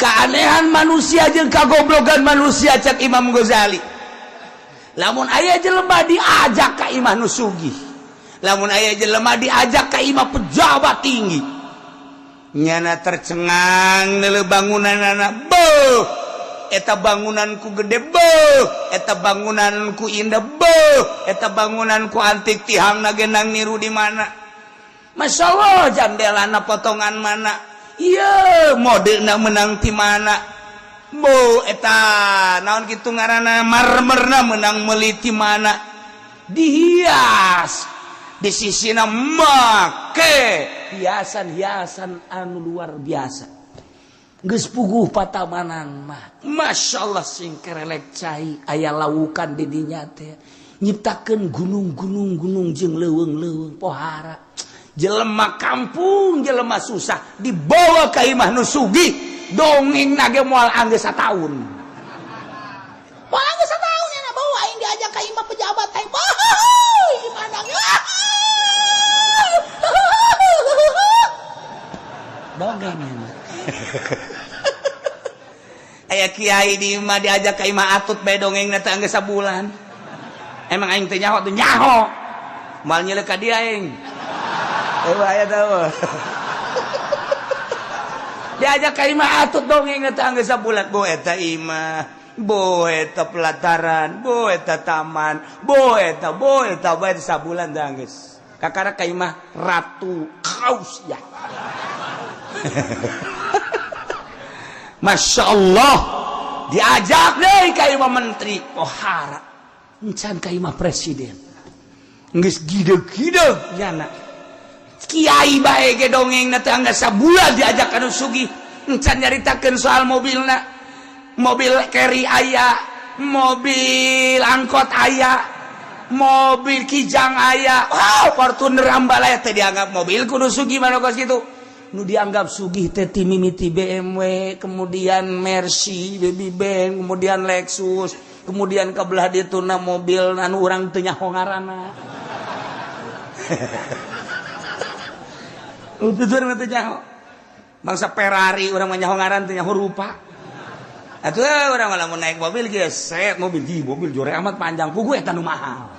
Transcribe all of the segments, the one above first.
Keanehan manusia jeung kagoblogan manusia, cek Imam Ghazali, lamun aya jelema diajak ka imah nu sugih, lamun aya jelema diajak ka imah pejabat tinggi, nyana tercengang neuleuh bangunanana. Beuh, eta bangunanku gede, beuh, eta bangunanku indah, beuh, eta bangunanku antik, tihang genang niru di mana. Masya Allah, jandelana potongan mana, iya, modena menang ti mana. Bu, eta naon kitu ngaranna, marmerna menang meuli ti mana, dihias di sisina make hiasan-hiasan anu luar biasa. Geus puguh patamanan mah, Masya Allah, sing kerelek cai aya lawukan di dinya teh, nyiptakeun gunung-gunung, gunung jeung leuweung-leuweung. Pohara jelema kampung, jelema susah, dibawa ka imah nu sugih, dongeng nage moal anggeus sataun. Moal anggeus sataun nya bawa aing diajak ka imah pejabat aing. Wah, gimana? Dongeng aya kiai di imah diajak ka imah atut bae, dongeng teh anggeus sabulan. Emang aing teh nyaho? Teh nyaho, moal nyelek ka dia aing. Eh, aya tahu diajak ka imah atut, dongeng teh anggeus sabulan. Bo, eta imah, bo, eta pelataran, bo, eta taman, bo, eta, bo, eta bae, sabulan teh anggeus. Kakara ka imah Ratu Kaus ya. Masya Allah, diajak deh ka imah menteri, pohara encan ka imah presiden, geus gideg-gideg nyana. Kiai bae ge dongeng teh anggeus sabulan diajak anu sugih. Encan nyaritakeun soal mobilna, mobil carry aya, mobil angkot aya, mobil Kijang aya. Wow, Fortuner Ambalaya teh dianggap mobil kudu sugih mana kos kitu. Nu dianggap sugih teh ti mimiti BMW, kemudian Mercy, Baby Benz, kemudian Lexus, kemudian ke belah dituna mobil anu urang teu nyaho ngaranna. Tutur teu nyaho. Bangsa Ferrari urang mah nyaho ngaran, teu nyaho rupa. Atuh urang mah lamun naik mobil geus set mobil di mobil jore amat panjang, puguh eta nu mahal.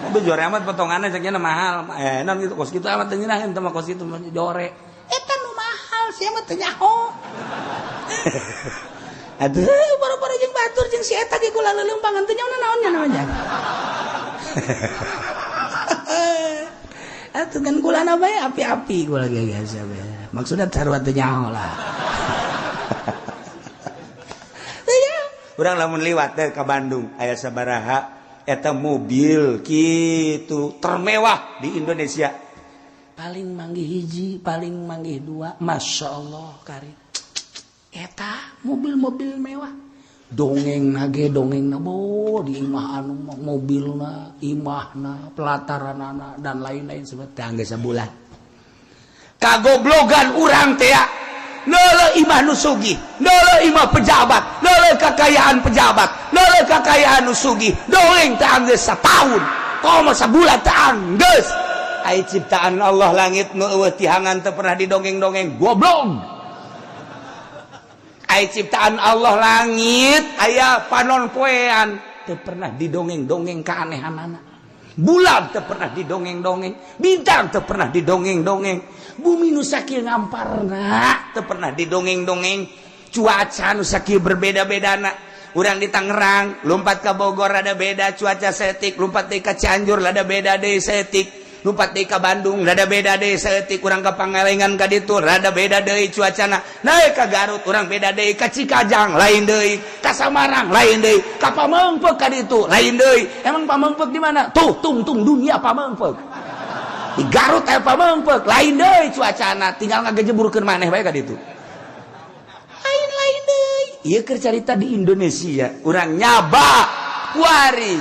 Mobil jore amat potonganna ceknya mahal. Eh, non gitu kos kitu amat teu ngeunah teh mah, kos kitu mah jore. Eta nu mahal sia mah teu nyaho. Aduh, boro-boro jeung batur, jeung si eta ge kula leuleumpangan teu nyaho naon nya namanya. Atuh kan kulana bae api-api kula ge biasa bae. Maksudnya sarua teu nyaho lah. Urang lamun liwat teh ka Bandung aya sabaraha eta mobil kitu termewah di Indonesia, paling manggih hiji, paling manggih dua. Masya Allah, kari eta mobil-mobil mewah, dongeng nage dongeng na bo di imah anu mobilna, imahna, pelataranana, dan lain-lain seperti anggeus sabulan. Kagoblogan urang teh neuleuh imah nu sugih, neuleuh imah pejabat, neuleuh kekayaan pejabat, neuleuh kekayaan nu sugih, dongeng teh anggeus sataun, komo sabulan teh anggeus. Ai ciptaan Allah langit nu eueuh tihangan teu pernah didongeng-dongeng, goblok. Ai ciptaan Allah langit aya panon poean teu pernah didongeng-dongeng keanehanana. Bulan teu pernah didongeng-dongeng, bintang teu pernah didongeng-dongeng, bumi nu sakieu ngamparna teu pernah didongeng-dongeng, cuaca nu sakieu berbeda-bedana. Urang di Tangerang lompat ke Bogor ada beda cuaca setik, lompat deui ka Cianjur ada beda deui setik, lompat deui ka Bandung rada beda deui saeutik, urang ka Pangalengan ka ditu rada beda deui cuacana, naik ka Garut urang beda deui, ka Cikajang lain deui, ka Samarang lain deui, ka Pameungpeuk ka ditu lain deui. Emang Pameungpeuk di mana tuh? Tungtung dunia Pameungpeuk. Di Garut aya Pameungpeuk, lain deui cuacana, tinggal ngagejeburkeun maneh bae ka ditu, lain-lain deui. Ieu keur carita di Indonesia. Urang nyaba kuari,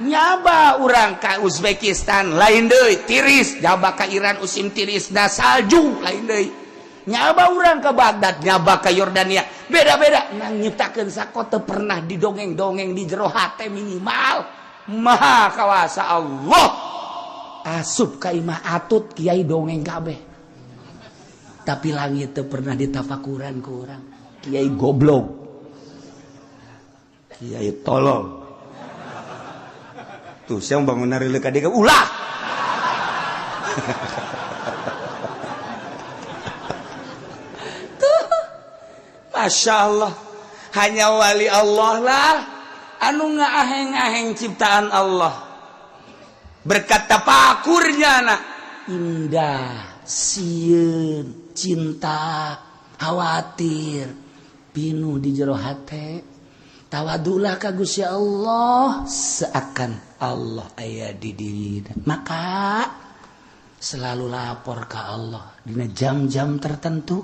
nyaba urang ka Uzbekistan lain deui, tiris. Nyaba ka Iran musim tiris da salju, lain deui. Nyaba urang ke Baghdad, nyaba ka Yordania, beda-beda. Nang nyiptakeun sako teu pernah didongeng-dongeng di jero hate minimal maha kawasa Allah. Asup ka imah atut kiai, dongeng kabeh. Tapi langit teu pernah ditafakuran ku urang. Kiai goblok, kiai tolol. Tuh, saya bangun dari ka dieu ulah. Tuh, Masya Allah, hanya wali Allah lah anu ngaaheng-aheng ciptaan Allah, berkat tapakurnya anak indah, sieun, cinta, khawatir, pinuh di jero hate. Tawadulah ka Gusti Allah seakan Allah aya di diri, maka selalu lapor ke Allah dina jam-jam tertentu.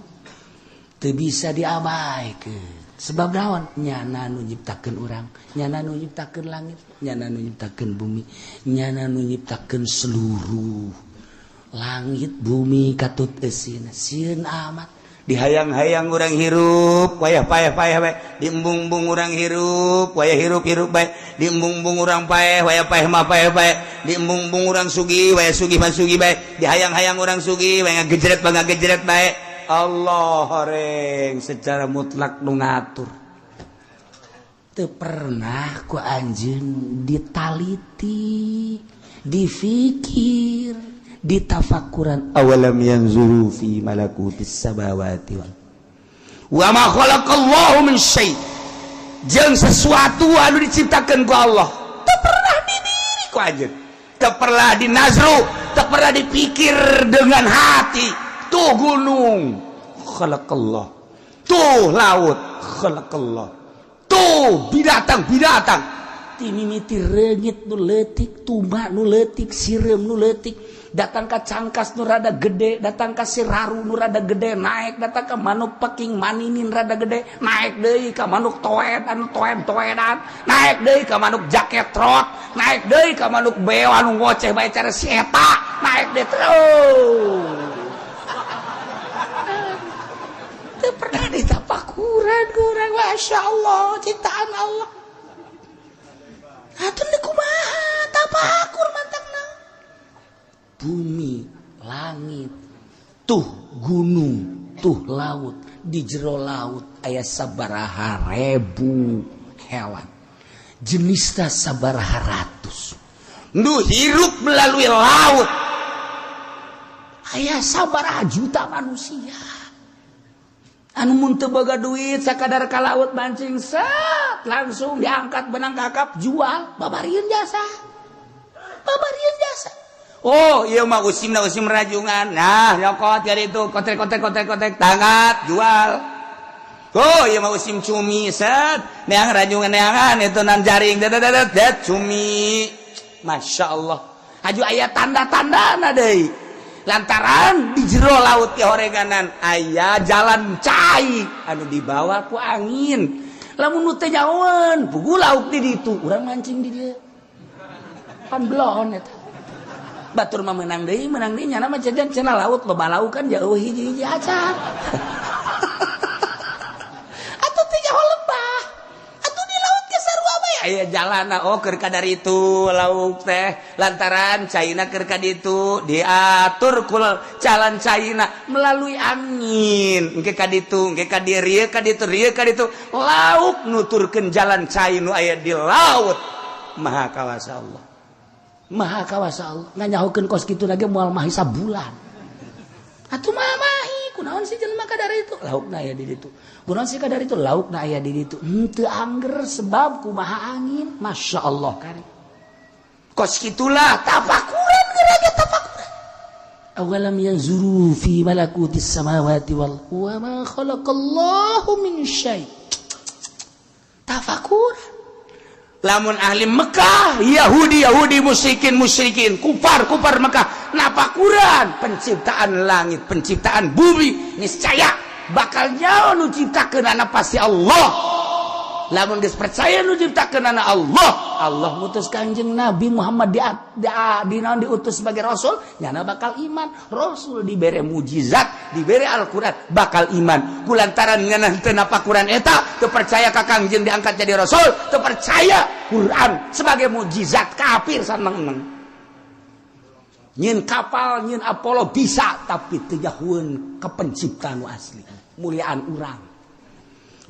Teu bisa diabaikan. Sebab naon? Nyana nu nyiptakeun urang, nyana nu nyiptakeun langit, nyana nu nyiptakeun bumi, nyana nu nyiptakeun seluruh langit bumi katut eusina. Sieun amat. Dihayang-hayang urang hirup, wayah payah-payah bae. Diembung-embung urang hirup, wayah hirup-hirup bae. Diembung-embung urang paeh, wayah paeh mah paeh bae. Diembung-embung urang sugih, wayah sugih mah sugih bae. Dihayang-hayang urang sugih, wayah ngagejret mah ngagejret bae. Allah horeng secara mutlak nu ngatur. Teu pernah ku anjeun ditaliti, difikir, ditafakuran. Awalam yanzuru fi malakutis samawati wal wa ma khalaqallahu min syai', jeung sesuatu anu diciptakeun ku Allah teu pernah didiri ku anjeun, teu pernah dinazru, teu pernah dipikir dengan hati. Tuh gunung khalaqallah, tuh laut khalaqallah, tuh binatang-binatang, timimiti reungit nu leutik, tuma nu leutik, sireum nu leutik, datang ka cangkas nu rada gede, datang ka siraru nu rada gede, naik datang ka manuk peking maninin rada gede, naik deui ka manuk toed anu toed-toedan, naik deui ka manuk jaket trot, naik deui ka manuk beo anu ngoceh bae cara si eta, naik deui terus. Teu pernah ditapakuran ku urang. Masya Allah, ciptaan Allah. Atuh kumaha tapakur mantakna? Bumi, langit, tuh gunung, tuh laut. Di jero laut aya sabaraha ribu hewan, jenisna sabaraha ratus. Nu hirup melalui laut aya sabaraha juta manusia. Anu mun teu boga duit, sakadar ka laut mancing, set, langsung diangkat benang kakap, jual, babarieun jasa, babarieun jasa. Oh iya mah usim usim rajungan. Nah, nyokot dari itu, kotek kotek kotek kotek, tangkat, jual. Oh iya mah usim cumi, set, neang rajungan, neangan itu nan jaring, det det det, cumi. Masya Allah, haju aya tanda-tanda na deui, lantaran di jero laut ke horeganan aya jalan cai anu dibawa ku angin. Lamun nu teu nyahoeun puguh lauk di ditu, urang mancing di dieu pan belon eta. Batur mah menang deui, menang deui. Nyana mah jajan cenah laut loba lauk kan jauh hiji-hiji acan. Atuh teu nyaho lebah atuh di laut ge sarua bae aya jalana. Oh, keur kadar itu lauk teh, lantaran caina keur ka ditu diatur ku jalan caina melalui angin. Engke ka ditu, engke ka dieu, rieu ka ditu, rieu ka ditu, lauk nuturkeun jalan cai nu aya di laut. Maha kawasa Allah, maha kawasa Allah. Nganyahokeun kos kitu lagi moal mahi sabulan. Atuh mah mahi kunaon sih jelema kadar itu laukna aya di ditu, kunaon sih kadar itu laukna aya di ditu, henteu angger sebab kumaha angin. Masya Allah kari kos kitulah tafakuran geura tafakuran. Awalam yanzuru fi malakutis samawati wal wa ma khalaqallahu min syai'. Tafakuran. Lamun ahli Mekah, Yahudi Yahudi, musyrikin musyrikin, kufar kufar Mekah napakuran penciptaan langit, penciptaan bumi, niscaya bakal nyaho nu ciptakeun anak pasti Allah. Lamun geus percaya nu ciptakeun anak Allah, Allah mutus Kanjeng Nabi Muhammad di naon, diutus sebagai rasul, nyana bakal iman. Rasul dibere mujizat, dibere Al-Qur'an, bakal iman. Kulantaran nyana teu napakuran eta, teu percaya ka Kangjeng diangkat jadi rasul, teu percaya Quran sebagai mujizat, kafir saneng. Nyin kapal, nyin Apollo bisa, tapi teu nyahueun ka pencipta nu asli. Muliaan urang.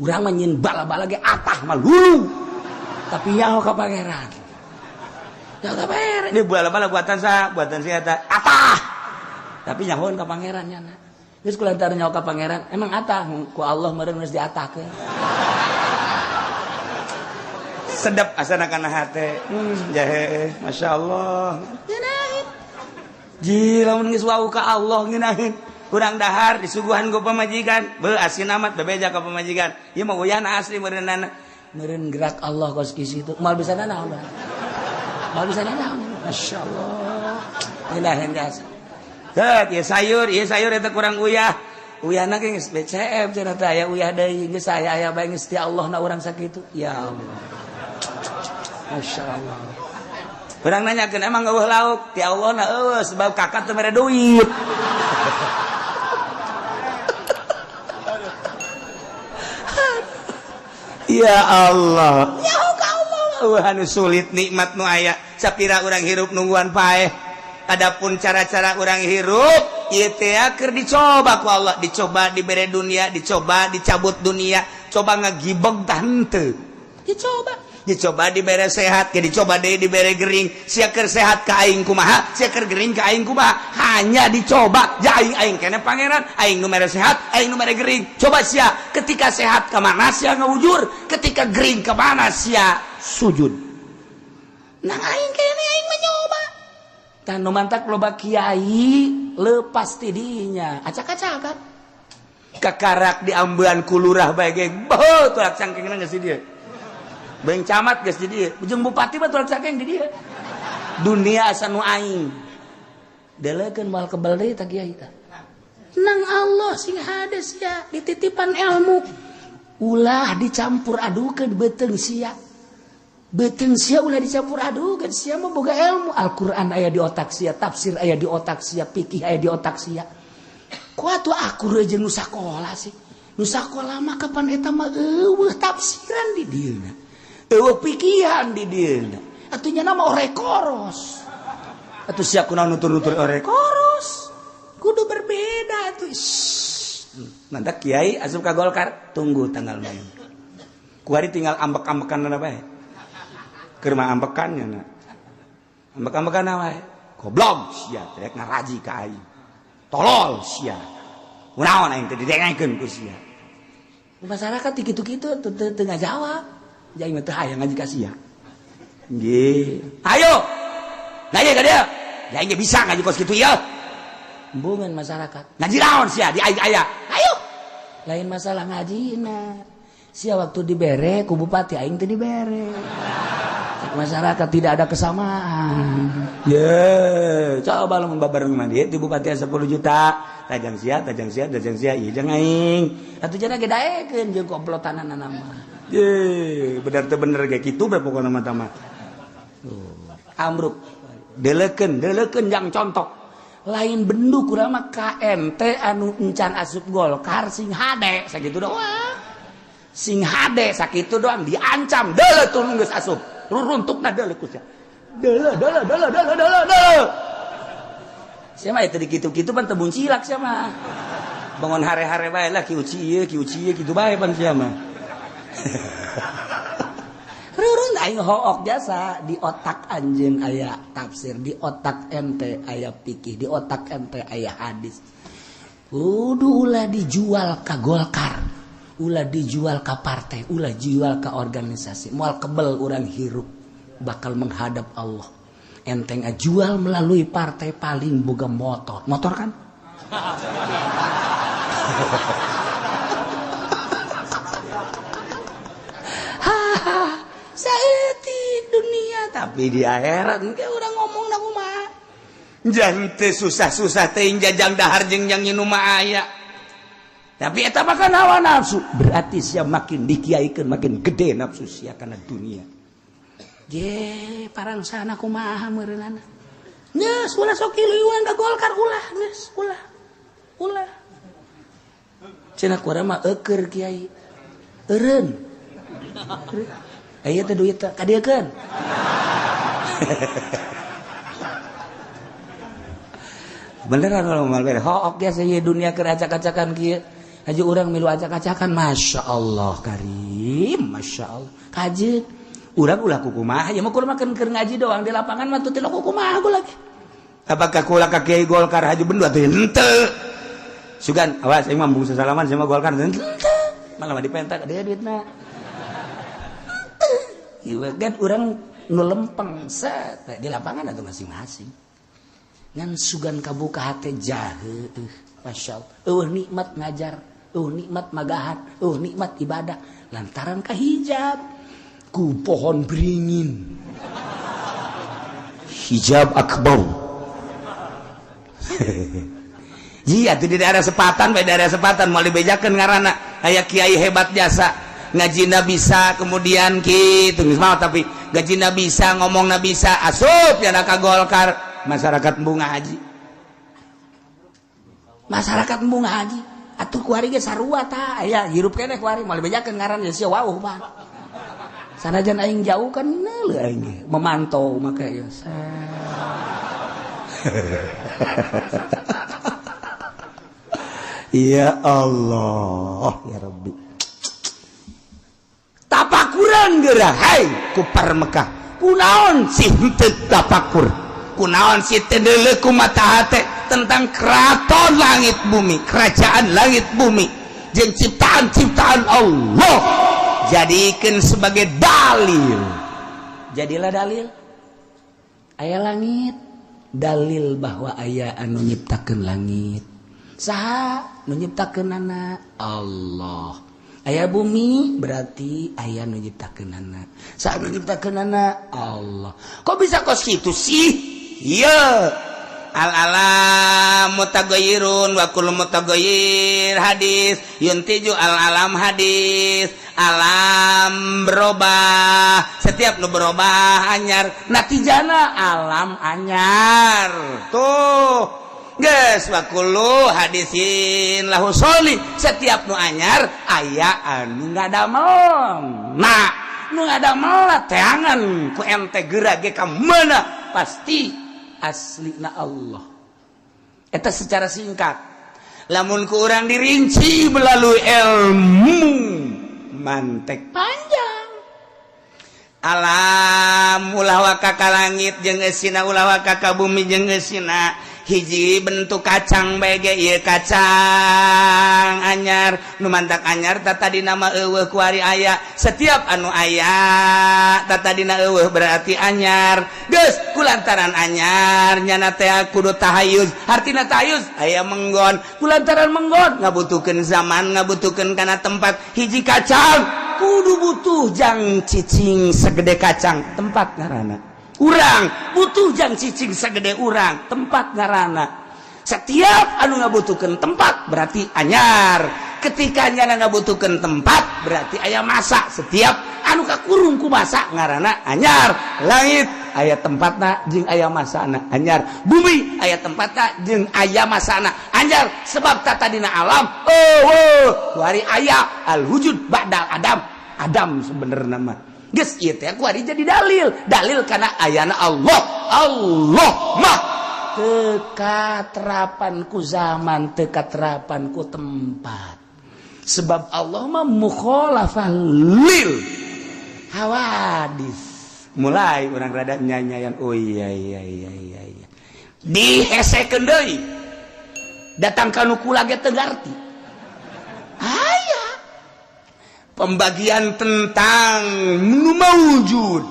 Urang mah nyin bala-bala ge atah mah lulu. Tapi nyaho ka pangeran. Nyaho ka pangeran. Ini bala-bala buatan sa, buatan si eta atah. Tapi nyahoeun ka pangeran nyana. Geus kulantaran nyaho ka pangeran, emang atah ku Allah meureun geus diatahkeun. Sedap asana kana hate. Jahe, masyaallah. Ji lamun geus wau ka Allah ngeunaheun. Urang dahar disuguhan ku pamajikan, beuh asin amat bebeja ka pamajikan. Ieu mah uyahna asli meureunana. Meureun gerak Allah kos kitu. Moal bisa nanaon. Moal bisa nanaon. Masyaallah. Ngeunaheun jasa. Teu ieu sayur eta kurang uyah. Uyahna ge geus BCF cenah teh aya uyah deui geus aya aya bae geus ti Allah na urang sakitu. Ya Allah. Masyaallah. Urang nanyakeun emang eueuh lauk ti Allah na eueuh sebab kakak teu mere duit. Ya Allah. Ya Allah. Eueuh anu sulit nikmat nu aya sapira urang hirup nungguan paeh. Adapun cara-cara urang hirup ieu teh keur dicoba ku Allah, dicoba dibere dunia, dicoba dicabut dunia, coba ngagibeg tah henteu. Dicoba dicoba dibere sehat, ke dicoba deui dibere gering. Sia keur sehat ka aing kumaha, sia keur gering ka aing kumaha. Hanya dicoba, ja aing aing kene pangeran, aing nu mere sehat, aing nu mere gering. Coba sia ketika sehat ka mana sia ngawujur, ketika gering ka mana sia sujud. Nang aing kene aing menyoba. Tah nu mantak loba kiai lepas ti dinya, acak-acakan. Kakarak diambean ku lurah bae ge, beuh tulak cangkengna geus di dieu. Beng camat geus di dieu, jeung bupati mah tulak cangkeng di dieu. Dunia asa nu aing. Delekeun moal kebel deui tah kiai tah. Nang Allah sing hade sia dititipan ilmu. Ulah dicampur adukeun beuteung sia. Beuteung sia ulah dicampur adukeun, sia mah boga ilmu. Al-Qur'an aya di otak sia, tafsir aya di otak sia, fikih aya di otak sia. Ku atuh akur jeung nu sakola sih. Nu sakola mah kapan eta mah eueuh tafsiran di dieuna. Eueuh pikihan di dieuna. Atuh nya nama ore koros. Atuh sia kunaon nutur-nutur ore koros. Kudu berbeda atuh. Mantak kiai asup ka Golkar, tunggu tanggal main. Kuari tinggal ambek-ambekan bae. Keur mah ambekan nya na. Ambek-ambekan wae. Goblok sia rek ngaraji ka aing. Tolol sia. Kunaon aing teh didengekeun ku sia. Masyarakat kitu-kitu teu ngajawab. Jadi mah teu hayang ngaji ka sia. Nggih. Ayo. Ngaji ka dieu. Aing ge bisa ngaji kos kitu ieu. Embungan masyarakat. Ngaji naon sia di aing aya. Ayo. Lain masalah ngajina. Sia waktu dibere ku bupati aing teu dibere. Masyarakat tidak ada kesamaan. Ye, coba lamun babareng mah dieu di bupati 10 juta. Tajang sia, tajang sia, tajang sia, ieu jeung aing. Atuh cenah ge daekeun jeung komplotanana mah. Ye, bener teu bener ge kitu bae pokona mah tah mah. Amruk. Delekeun, delekeun jang contok. Lain bendu kurang mah KMT anu encan asup Golkar sing hade sakitu doang. Sing hade sakitu doang diancam deuleu tuh geus asup. Ruruntukna deuleu ku sia. Deuleu deuleu deuleu deuleu deuleu deuleu. Sia mah teu dikitu-kitu pan teu muncilak sia mah. Bangun hare-hare bae lah kieu ieu kieu ieu kitu bae pan sia mah. Rurun aing hook jasa di otak anjeun aya tafsir, di otak ente aya fikih, di otak ente aya hadis. Kudu ulah dijual ka Golkar, ulah dijual ka partai, ulah jual ka organisasi. Moal kebel urang hirup bakal menghadap Allah. Enteng jual melalui partai paling boga motor. Motor kan? Saeutik dunia tapi di akhirat engke urang ngomong na kumaha. Jante susah-susah teuing jajang dahar jeung jang nginum mah aya. Tapi eta mah kan hawa nafsu. Berarti sia makin dikiaikeun makin gede nafsu sia kana dunia. Je parangsana kumaha meureunana. Geus ulah sok kiluan ka Golkar ulah geus ulah. Ulah. Cenah kurang mah eueur kiai. Eureun. Aya teh duit teh kadieukeun. Beneran kalau mal bere hook biasa ye dunia keur acak-acakan kieu. Haji urang milu acak-acakan, Masya Allah karim, Masya Allah. Kajeun urang ulah kukumaha, ya mah kudu makan keur ngaji doang di lapangan mah teu kukumaha lagi. Apakah kula ka Kiai Golkar haju bendu atuh henteu? Sugan, awas aing mah bungsu salaman sama Golkar henteu. Malah mah dipentak dia duitna. Ieu kan urang nu lempeng set di lapangan atau masing-masing. Ngan sugan kabuka hate jahe, Masya Allah. Eueuh nikmat ngajar, eueuh nikmat magahan, eueuh nikmat ibadah lantaran kahijab ku pohon beringin. Hijab akbar. Iya tuh di daerah Sepatan, di daerah Sepatan mau dibejakan ngaranna aya kiai hebat jasa ngajina bisa kemudian gitu mau tapi ngajina bisa ngomongna bisa asup ya ka Golkar masyarakat embung ngaji, masyarakat embung ngaji atuh kuari ge sarua ta aya hirup keneh kuari moal dibejakeun ngaran ya sia wauh pak sanajan aing jauh kan neuleuh aing ge memantau maka ya. Ya Allah ya Rabbi, tapakuran geura hai kupar Mekah kunaon sih henteu tapakur, kunaon sih teu deuleu ku mata hate tentang keraton langit bumi, kerajaan langit bumi jeung ciptaan-ciptaan Allah, jadikan sebagai dalil. Jadilah dalil aya langit, dalil bahwa aya anu nyiptakeun langit. Saha nu nyiptakeunana? Allah. Aya bumi berarti aya nu nyiptakeunana. Saha nu nyiptakeunana? Allah. Kok bisa kos kitu sih? Ieu al alam mutaghayyirun wa kullu mutaghayyir hadis yuntiju al alam hadis alam berubah, setiap nu berubah anyar, natijana alam anyar tuh geus wa kullu hadisin lahu soli, setiap nu anyar aya anu ngadamel. Nah nu ngadamel teangan ku ente geura ge ka mana pasti aslina Allah. Eta secara singkat. Lamun ku urang dirinci melalui ilmu mantek panjang. Alam ulah waka ka langit jeung eusina, ulah waka ka bumi jeung eusina. Hiji bentuk kacang bae ge ieu kacang anyar nu mantak anyar tata dina mah eueuh kuari aya. Setiap anu aya tata dina eueuh berarti anyar. Geus kulantaran anyar nyana teh kudu tahayuz, hartina tahayuz aya menggon, kulantaran menggon ngabutuhkeun zaman, ngabutuhkeun kana tempat. Hiji kacang kudu butuh jang cicing segede kacang, tempat ngaranna. Urang butuh jang cicing segede urang, tempat ngaranna. Setiap anu ngabutuhkeun tempat berarti anyar. Ketika nyana ngabutuhkeun tempat berarti aya masa. Setiap anu kakurung ku masa ngaranna anyar. Langit aya tempatna jeung aya masana anyar. Bumi aya tempatna jeung aya masana anyar. Sebab tata dina alam oh kuari aya al wujud ba'dal adam. Adam sebenarnya mah geus ieu teh kuari jadi dalil, dalil karena ayana Allah. Allah mah teu katerapan ku zaman, teu katerapan ku tempat. Sebab Allah mah mukhalafah lil hawadis. Mulai orang rada nyanyian, oh iya iya iya iya iya. Dihesekeun deui. Datang ka nu kula ge teu ngarti. Aya pembagian tentang nu maujud.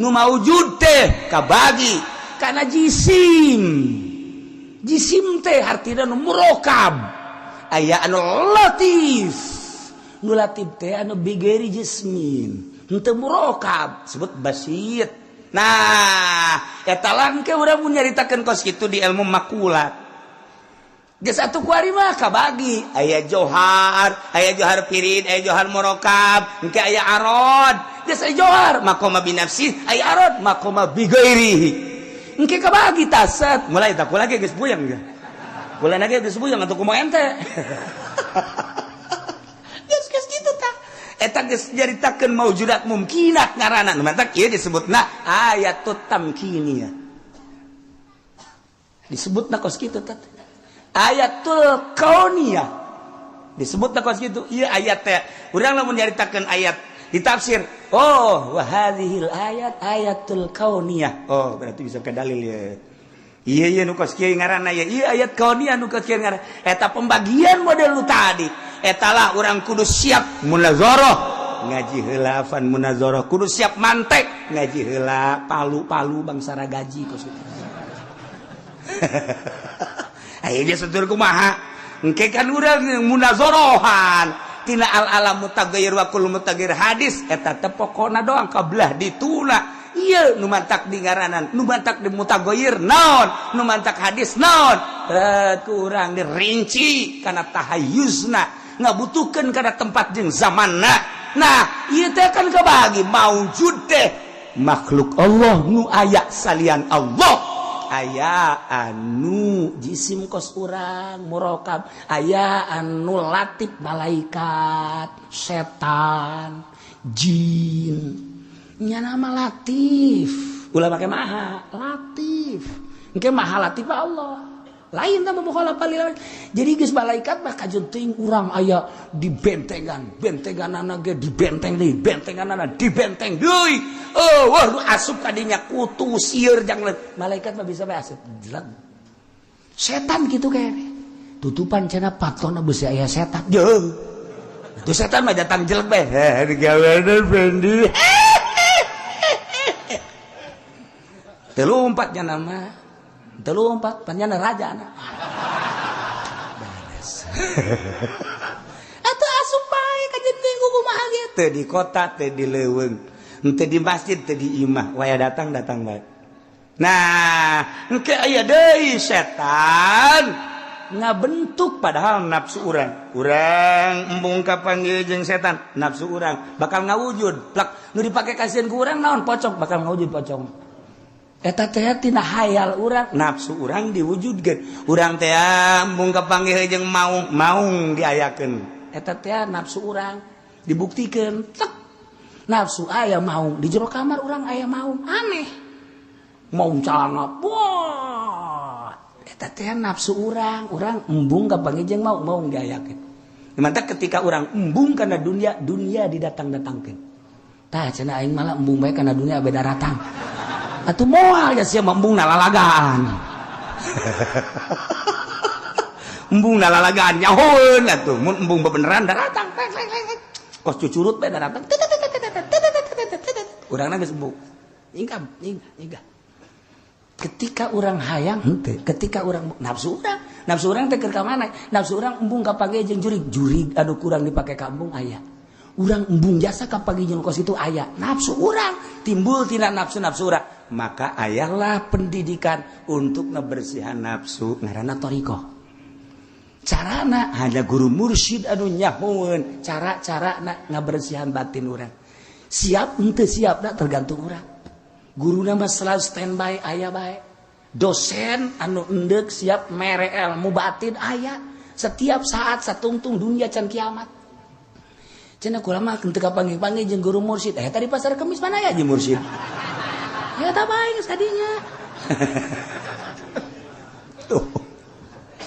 Nu maujud teh kabagi karena jisim. Jisim teh artina nu murokab. Aya anu latif. Nu latif teh anu bigeri jismin. Henteu murokab sebut basit. Nah, eta langke urang mun nyaritakeun kos kitu di ilmu makulat. Geus atuh kuari mah kabagi, aya johar, aya johar pirid, aya johar murokab, engke aya arod. Geus aya johar maqama binafsi, aya arod maqama bigairihi. Engke kabagi taset, mulai tak kula ge geus puyeng ge. Kula ge geus puyeng atuh kumaha ente. Geus geus kitu tah. Eta geus nyaritakeun maujudat mumkinat ngaranna. Nu mantak ieu disebutna ayatut tamkiniyah. Disebut kos kitu teh ayatul kauniyah, disebut kos kitu. Iya, ayat teh urang lamun nyaritakeun ayat ditafsir, oh, wa hadhil ayat ayatul kauniyah. Oh, berarti bisa ke dalil ya. Iya, iya, nu kos kieu ngaranna ya. Iya, ayat kauniyah nu kos kieu ngaranna. Eta pembagian model nu tadi. Eta lah urang kudu siap munazarah, ngaji heula fan munazarah, kudu siap mantek, ngaji heula palu-palu bangsa gaji kos kitu. Ayo dia setur kumaha? Engke kan urang munazarahan tina al alam mutaghayyir wa kullu mutaghayyir hadis, eta teh pokona doang kabelah dituna. Ieu nu mantak di ngaranan, nu mantak di mutaghayyir naon, nu mantak hadis naon, ku urang dirinci kana tahayuzna, ngabutuhkeun kana tempat jeung zamanna. Nah, ieu teh kan kebagi maujud teh makhluk Allah nu aya salian Allah, aya anu jisim kos urang murokab, aya anu latif, malaikat, setan, jin, nya nama latif ulah make maha latif, engke maha latif Allah lain sama mukhalafah lil. Jadi geus malaikat mah kajeun teuing urang aya di bentengan, bentenganana ge di benteng deui, bentenganana di benteng deui. Oh, wah, nu asup kadinya kutu sieur jang malaikat mah bisa bae asup jelek. Setan gitu kayaknya tutupan cenah patona besi aya setan. Jeuh, itu setan mah datang jelek bae. Heh, digawean Fendi teu lompatnya nama telu empat panjana raja anak beres. Atuh asup bae ka jeung kumaha ge, teu di kota, teu di leuweung, teu di masjid, teu di imah, waya datang datang bae. Nah, engke aya deui setan ngabentuk, padahal nafsu urang, urang embung kapanggih jeung setan, nafsu urang bakal ngawujud plak nu dipake kasihan ku urang naon, pocong, bakal ngawujud pocong. Eta teh tina hayal urang, nafsu urang diwujudkeun. Urang teh embung kapanggih jeung maung, maung diayakeun. Eta teh nafsu urang dibuktikeun tek nafsu aya maung di jero kamar urang, aya maung aneh, maung calana, wah, eta teh nafsu urang, urang embung kapanggih jeung maung, maung diayakeun. Mantap, ketika urang embung kana dunia, dunia didatang-datangkeun. Tah, cenah aing malah embung bae kana dunia beda ratang. Atuh moal ya sia embung nalalagaan. Embung nalalagaan nyahoeun atuh, mun embung bebeneran daratang. Kos cucurut bae daratang. Urangna geus embung. Nyingkam, nyingkah, nyingkah. Ketika urang hayang henteu, ketika urang nafsu urang, nafsu urang teh keur ka mana? Nafsu urang embung kapanggih jeung jurig, jurig anu kurang dipake ka embung aya. Urang embung jasa kapanggih jeung kos itu aya. Nafsu urang timbul tina nafsu-nafsu urang. Maka ayalah pendidikan untuk ngebersihan nafsu ngaranna thariqah. Carana hanya guru mursyid anu nyahoeun cara-cara na ngabersihan batin urang. Siap henteu siap da tergantung urang. Guru mah selalu standby aya bae. Dosen anu endek siap mere ilmu batin aya setiap saat satungtung dunia can kiamat. Cenah kula mah henteu kapanggih-panggih jeung guru mursyid. Eh, tadi pasar Kemis mana ya jeung mursyid? Ya tak baik tadinya. Tuh.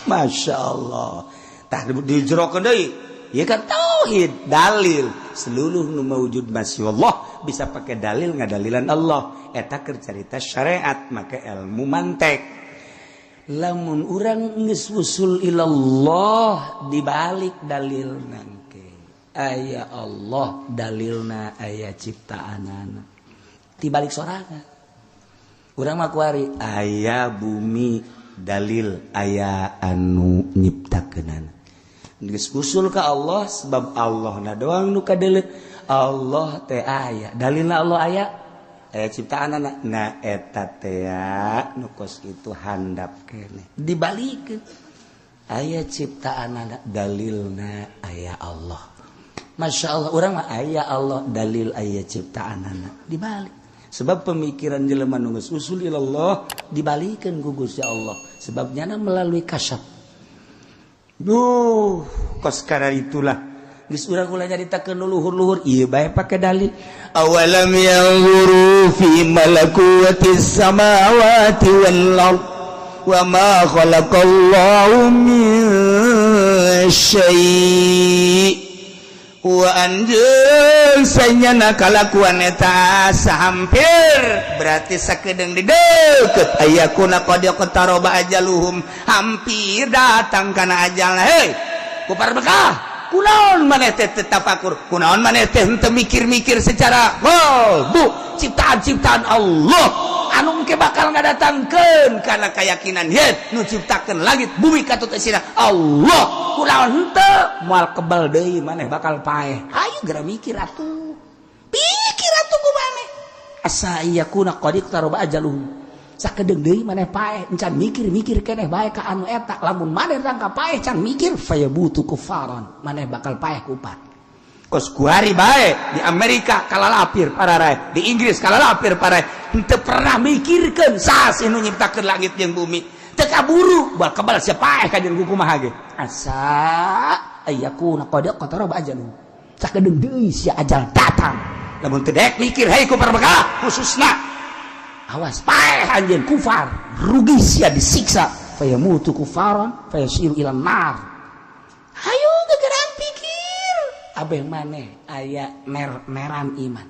Masya Allah. Tah dijerokeun deui. Ya kan tauhid, dalil. Seluruh nu maujud masya Allah bisa pakai dalil ngadalilan Allah. Eta keur carita syariat, maka ilmu mantek. Lamun urang geus usul ilallah dibalik dalil nangke. Aya Allah dalilna aya ciptaanana. Tibalik sorangan. Urang mah kuari aya bumi dalil aya anu nyiptakeunana. Geus usul ka Allah sebab Allah na doang nu kadeuleu. Allah teh aya dalilna, Allah aya, aya ciptaanana. Nah, eta teh nu kos itu handap keneh dibalikeun aya ciptaanana dalilna aya Allah. Masya Allah, urang mah aya Allah dalil aya ciptaanana dibalik. Sebab pemikiran jelema nu geus usul ilallah dibalikeun ku Gusti Allah, sebab nyana melalui kasyaf. Duh, kos karena itulah geus urang ulah nyaritakeun luhur-luhur ieu bae pake dalil. Awalam yanzuru fi malakutis samawati wal ard. Wa ma khalaqallahu min syai' wa anjeun sanyana kalakuan eta hampir, berarti sakedeung di deket, ayyakuna qad iqtaraba ajaluhum, hampir datang kana ajal. Hei kufar Mekah, kunaon maneh teh teu tafakur? Kunaon maneh teh henteu mikir-mikir secara bu ciptaan-ciptaan Allah anu engke bakal ngadatangkeun kana keyakinan yen nu ciptakeun langit bumi katut eusina Allah? Kunaon henteu? Moal kebal deui, maneh bakal paeh. Ayo geura mikir atuh, pikir atuh ku maneh. Asa ayyakuna qad iqtaraba ajaluhum, sakedeung deui maneh paeh, encan mikir-mikir keneh bae ka anu eta. Lamun maneh rangka paeh can mikir, fayamutu kufaran, maneh bakal paeh kupat. Kos kuari bae di Amerika kalalapir para, di Inggris kalalapir para, henteu pernah mikirkeun saha sih nu nyiptakeun langit jeung bumi. Teu kaburu bal kebal sia paeh ka jeung kumaha ge. Asa ayyakuna qad iqtaraba ajaluhum, sakedeung deui sia ajal datang. Lamun teu dek mikir, hei kufar Mekah khususna, awas paeh anjeun kufar, rugi sia, disiksa. Fayamutu kufaran fayasiru ila nar. Hayu gegeran pikir abeh maneh aya mer-meran iman.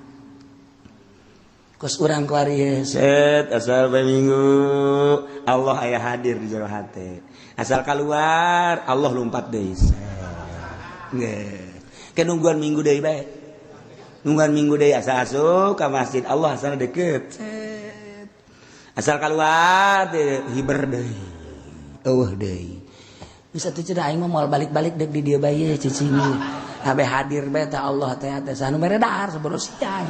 Kos urang kuari set asal bae minggu Allah aya hadir di jero hate, asal keluar Allah lompat deui. Nggih, ke nungguan minggu deui bae, nungguan minggu deui. Asal asup ka masjid Allah asal deket set, asal keluar hiber deui, eueuh deui. Bisa tuh cenah, aing mah moal balik-balik dek di dieu bae cicing, abe hadir bae teh Allah teh teh sanu mere dahar sebelum siang.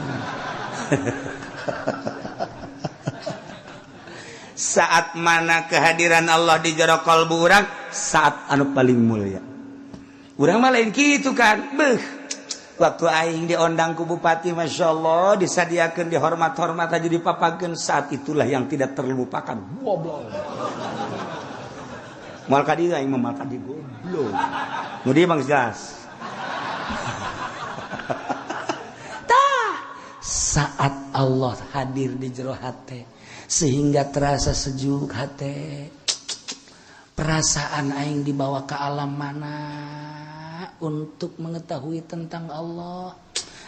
Saat mana kehadiran Allah di jero kalbu urang, saat anu paling mulia. Urang mah lain kitu kan. Beuh, waktu aing diondang ku bupati, Masya Allah, disadiakan, dihormat-hormat aja, dipapakeun, saat itulah yang tidak terlupakan. Goblok, moal ka dieu aing mah, moal ka dieu, goblok. Nu dieu mah jelas. Tah, saat Allah hadir di jero hate sehingga terasa sejuk hate, perasaan aing dibawa ke alam mana untuk mengetahui tentang Allah,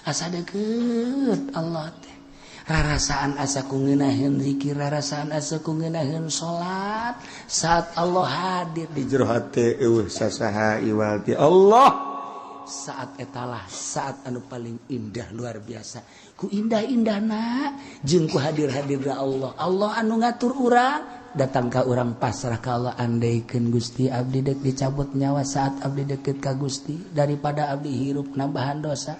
asa deket Allah teh, rarasaan asa ku ngeunaheun zikir, rarasaan asa ku ngeunaheun salat saat Allah hadir di jero hate. Eueuh sasaha iwal ti Allah. Saat etalah saat anu paling indah, luar biasa ku indah-indahna jeung ku hadir-hadirna Allah. Allah anu ngatur urang, datang ka urang pasrah ka Allah. Andaikeun Gusti abdi dek dicabut nyawa saat abdi deket ka Gusti, daripada abdi hirup nambahan dosa,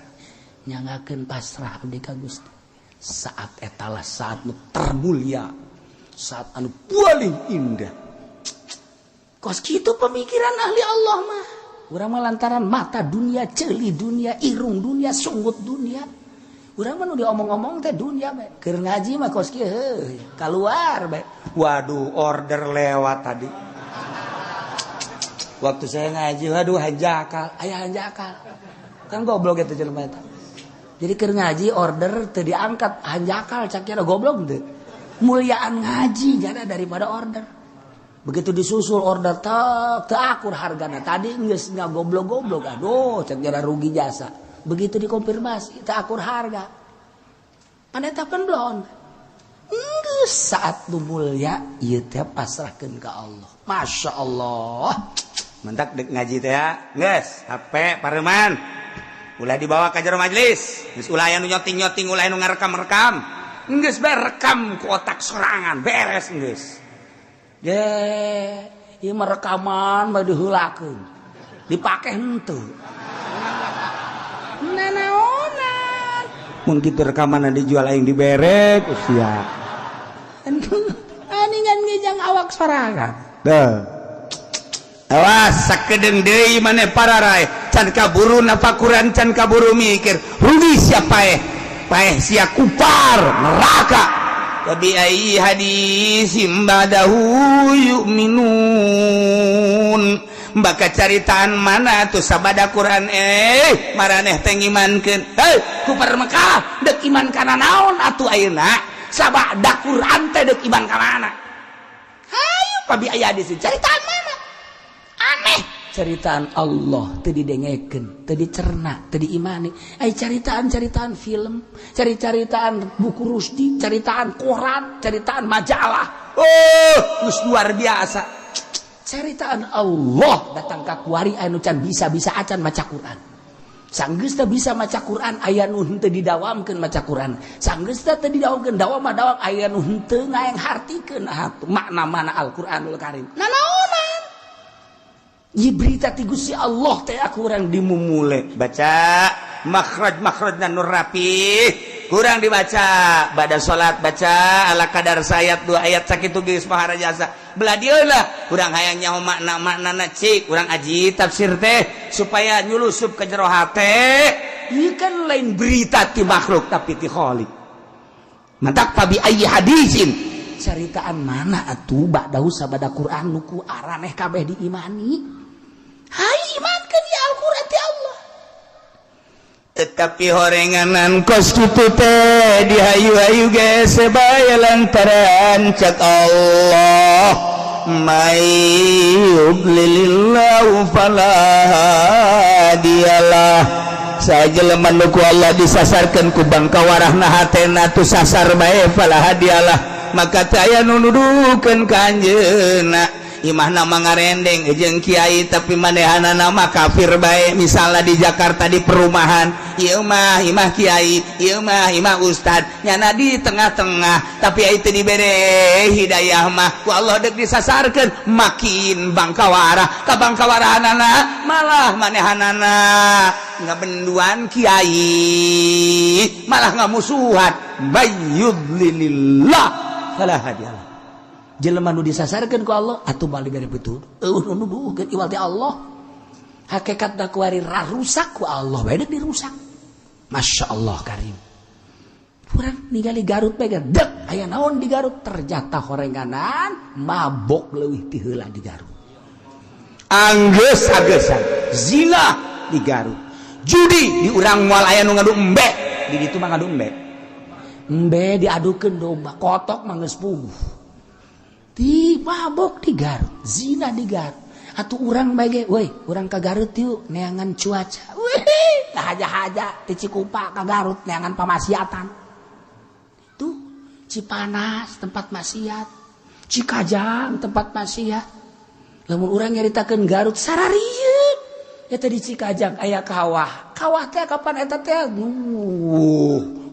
nyangakeun pasrah abdi ka Gusti. Saat etalah saat nu termulia, saat anu paling indah. Kos kitu pemikiran ahli Allah mah. Urang mah lantaran mata dunia, ceuli dunia, irung dunia, sunggut dunia. Urang mah nu diomong-omong teh dunia bae. Keur ngaji mah kos kieu heuh, keluar bae. Waduh, order lewat tadi. Waktu saya ngaji, waduh hanjakal, aya hanjakal. Kan goblok eta jelema eta. Jadi keur ngaji order teu diangkat, hanjakal cak kira, goblok teu. Muliaan ngaji jada daripada order. Begitu disusul order tek, teu akur hargana. Tadi geus goblok-goblok, aduh cek jara rugi jasa. Begitu dikonfirmasi teu akur harga. Pan eta pan belon. Geus saat nu mulia ieu teh pasrahkeun ka Allah. Masya Allah. Mentak dek ngaji teh ya. Geus, HP pareman. Ulah dibawa ka jero majelis. Geus ulah aya nu nyoting-nyoting, ulah anu ngarekam-rekam. Geus bae rekam ku otak sorangan, beres geus. Ye, ieu mah rekaman mah diheulakeun. Dipake henteu. Nanaonan. Mun kitu rekaman dijual aing dibere ku sia. Aningan ngejang awak sorangan. Duh. Awas sakedeung deui maneh pararay, can kaburu nafakuran, can kaburu mikir, rugi sia, paeh paeh sia, kupar neraka. Bi ayyi hadisim ba'dahu yu'minun? Baka caritaan mana tuh sabada Quran maraneh teh ngimankeun? Hei kufar Mekah, dek iman kana naon atuh ayeuna? Sabada Quran teh dek iman ka mana? Hayu. Pabi aya di sini ceritaan mana aneh, ceritaan Allah teu didengekeun, teu dicerna, teu diimani. Ai ceritaan-ceritaan film, cari-ceritaan buku Rusdi, ceritaan koran, ceritaan majalah, oh, geus luar biasa. Ceritaan Allah datang ka kuari, anu can bisa-bisa acan maca Quran. Sanggeus teu bisa maca Quran, aya nu henteu didawamkeun maca Quran. Sanggeus teu didawamkeun, dawam mah dawam, aya nu henteu ngaeng hartikeun makna mana Al-Qur'anul Karim. Nanaonan? Ieu berita ti Gusti Allah teh aku urang dimumule. Baca makhraj makhrajna nur rapi, kurang dibaca pada salat, baca ala kadar sayat dua ayat sakitu geus maharajasa. Belah dieu lah urang hayang nyaho makna maknana, cik urang aji tafsir teh supaya nyulusup ke jero hate. Ieu kan lain berita ti makhluk, tapi ti Khaliq. Mantak fabi ayyi hadisin, caritaan mana atuh ba'dahu sabada Quran nu ku araneh kabeh diimani? Hai, imankeun ya Al-Quran ti Allah. Tetapi horenganan kos kitu teh dihayu-hayu ge sebaya lantaran cak Allah, may yudlilillahu fala hadiyalah. Sajelema nu ku Allah disasarkeun ku bangkawarahna hatena tu sasar bae, fala hadiyalah, maka teu aya nu nuduhkeun ka anjeunna. Imahna ngarendeng jeung kiai, tapi manehanana mah kafir bae. Misalnya di Jakarta di perumahan, ieu mah imah kiai, ieu mah imah ustad, nyana di tengah-tengah, tapi itu dibere hidayah mah ku Allah dek disasarkeun makin bangkawara ka bangkawarahanana, malah manehanana ngabenduan kiai, malah ngamusuhan. Mayyudlilillah fala hadiyalah. Jelema nu disasarkeun ku Allah atuh balik dari betul eueuh nu nuduhkeun iwal ti Allah. Hakikat da kuari rarusak ku Allah bae deuk dirusak. Masya Allah Karim, urang ningali Garut bae dek aya naon di Garut? Ternyata horenganan mabok leuwih ti heula di Garut. Anggeus agesan zina di Garut, judi di urang moal aya nu ngadu embe. Di ditu mah ngadu embe. Embe diadukeun domba kotok mah geus puguh. Di mabok di Garut, zina di Garut. Atuh urang bae ge, woi, urang ka Garut yuk, neangan cuaca. Wih, haja-haja ti Cikupa ka Garut neangan pamaksiatan. Tuh, Cipanas tempat maksiat, Cikajang tempat maksiat. Lamun urang nyaritakeun Garut sararieun. Eta di Cikajang aya kawah. Kawah teh kapan eta teh?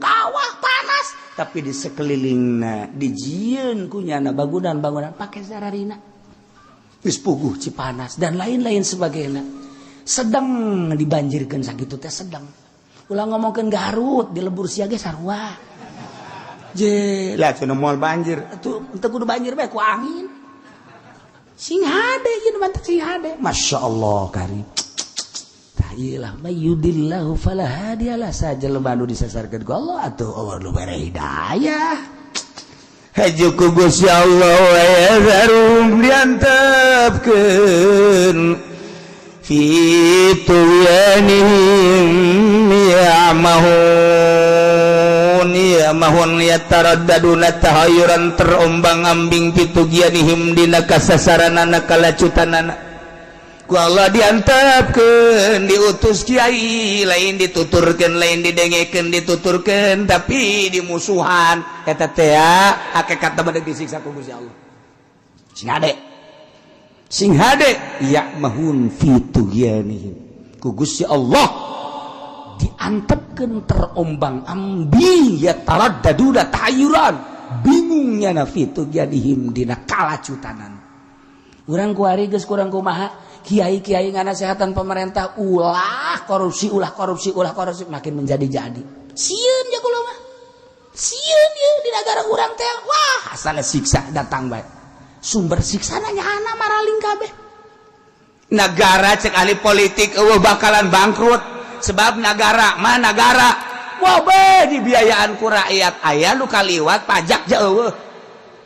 Kawah panas, tapi di sekelilingna dijieun kunyana bangunan-bangunan pakai sararina. Geus puguh Cipanas dan lain-lain sebagainya. Sedang dibanjirkan sakitu teh sedang. Ulah ngomongkeun Garut di lembur sia ge sarua. Je lah cenah moal banjir. Atuh teu kudu banjir bae ku angin. Sing hade ieu mantap, sing hade. Masya Allah Karim. Tah ieu lah, mayyudillahu fala hadiyalah. Sajelema nu disasarkeun ku Allah atuh Allah nu bere hidayah. Haju ku Gusti Allah wa yadharum diantepkeun fi tughyanihim ya'mahun. Ya'mahun yataraddaduna tahayyuran, terombang-ambing, fi tughyanihim dina kasasaranana, kalacutanana. Ku Allah diantepkeun, diutus kiai, lain dituturkeun, lain didengekeun, dituturkeun tapi dimusuhan. Eta teh hakikat mah disiksa ku Gusti Allah. Sing hade, sing hade, ya'mahun fi tughyanihim, ku Gusti Allah diantepkeun terombang ambing, ya taraddaduna tahayyuran, bingungnya na, fi tughyanihim dina kalacutanan. Urang kuari geus kurang kumaha, kiai-kiai nganasehatan pemerintah ulah korupsi, ulah korupsi, ulah korupsi, makin menjadi-jadi. Sieun ya kula mah, sieun ya di negara urang teh. Wah, asalnya siksa datang bae, sumber siksa nanya maraling kabeh. Negara cek ahli politik eueuh bakalan bangkrut, sebab negara mah negara wah be dibiayaan ku rakyat, aya nu kaliwat pajak jauh,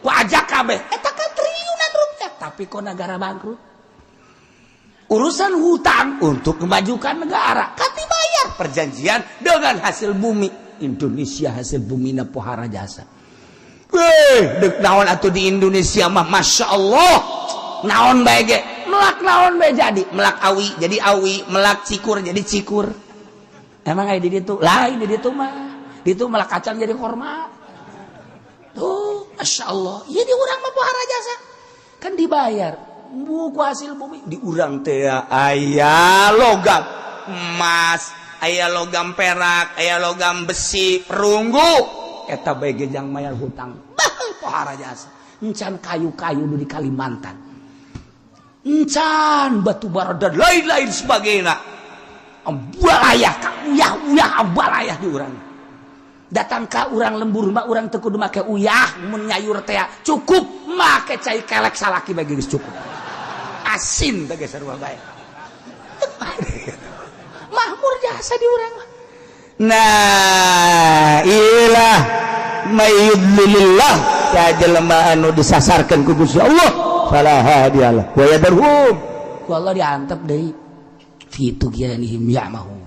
pajak kabeh eta kan triliunan rupiah, tapi kok negara bangkrut? Urusan hutang untuk memajukan negara kan dibayar perjanjian dengan hasil bumi Indonesia, hasil bumi na pohara jasa. Weh, dek naon atuh di Indonesia mah, Masya Allah. Naon bae ge melak naon bae jadi melak awi jadi awi, melak cikur jadi cikur. Emang aya di ditu? Lain di ditu mah. Ditu melak kacang jadi korma. Tuh, Masya Allah. Iya di urang mah pohara jasa. Kan dibayar. Buku hasil bumi di urang teh aya logam emas, aya logam perak, aya logam besi, perunggu. Eta bae ge jang mayar hutang. Bah, pohara jasa. Encan kayu-kayu di Kalimantan. Encan batu bara dan lain-lain sebagainya. Ambalayah ka uyah-uyah ambalayah di urang. Datang ka urang lembur mah urang teu kudu make uyah mun nyayur teh cukup make cai kelek salaki bae geus cukup. Asin teh geus sarua bae. Mahmur jasa di urang mah. Nah, ilah mayudlilillah ya jelema anu disasarkeun ku Gusti Allah fala hadiyalah wa yadhum. Ku Allah diantep deui fi tughyanihim ya'mahun.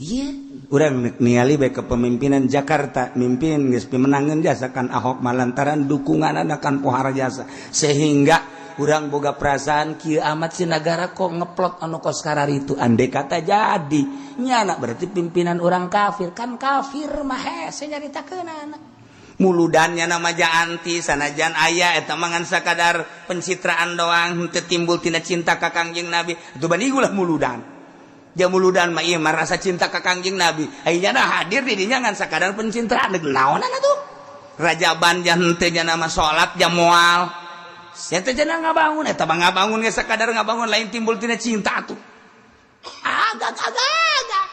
Iya, urang ningali bae kepemimpinan Jakarta mimpin geus pimenangeun jasa kan Ahok malantaran dukunganna kan pohara jasa sehingga urang boga perasaan kieu amat si negara kok ngeplot anu kos kararitu andai kata jadi nyana berarti pimpinan orang kafir kan kafir mah hese nyaritakeunana muludannya nama anti sanajan aya eta mah ngan sakadar pencitraan doang henteu timbul tina cinta ka Kangjeng Nabi atuh bani ulah muludan. Ja muludan mah ieu mah rasa cinta ka Kangjeng Nabi ayeuna hadir di dinya ngan sakadar pencitraan deuk naonan atuh rajaban jan henteu nya nama salat jam moal sia teh cenah ngabangun eta mah ngabangun ge sakadar ngabangun lain timbul tina cinta atuh agak agak agak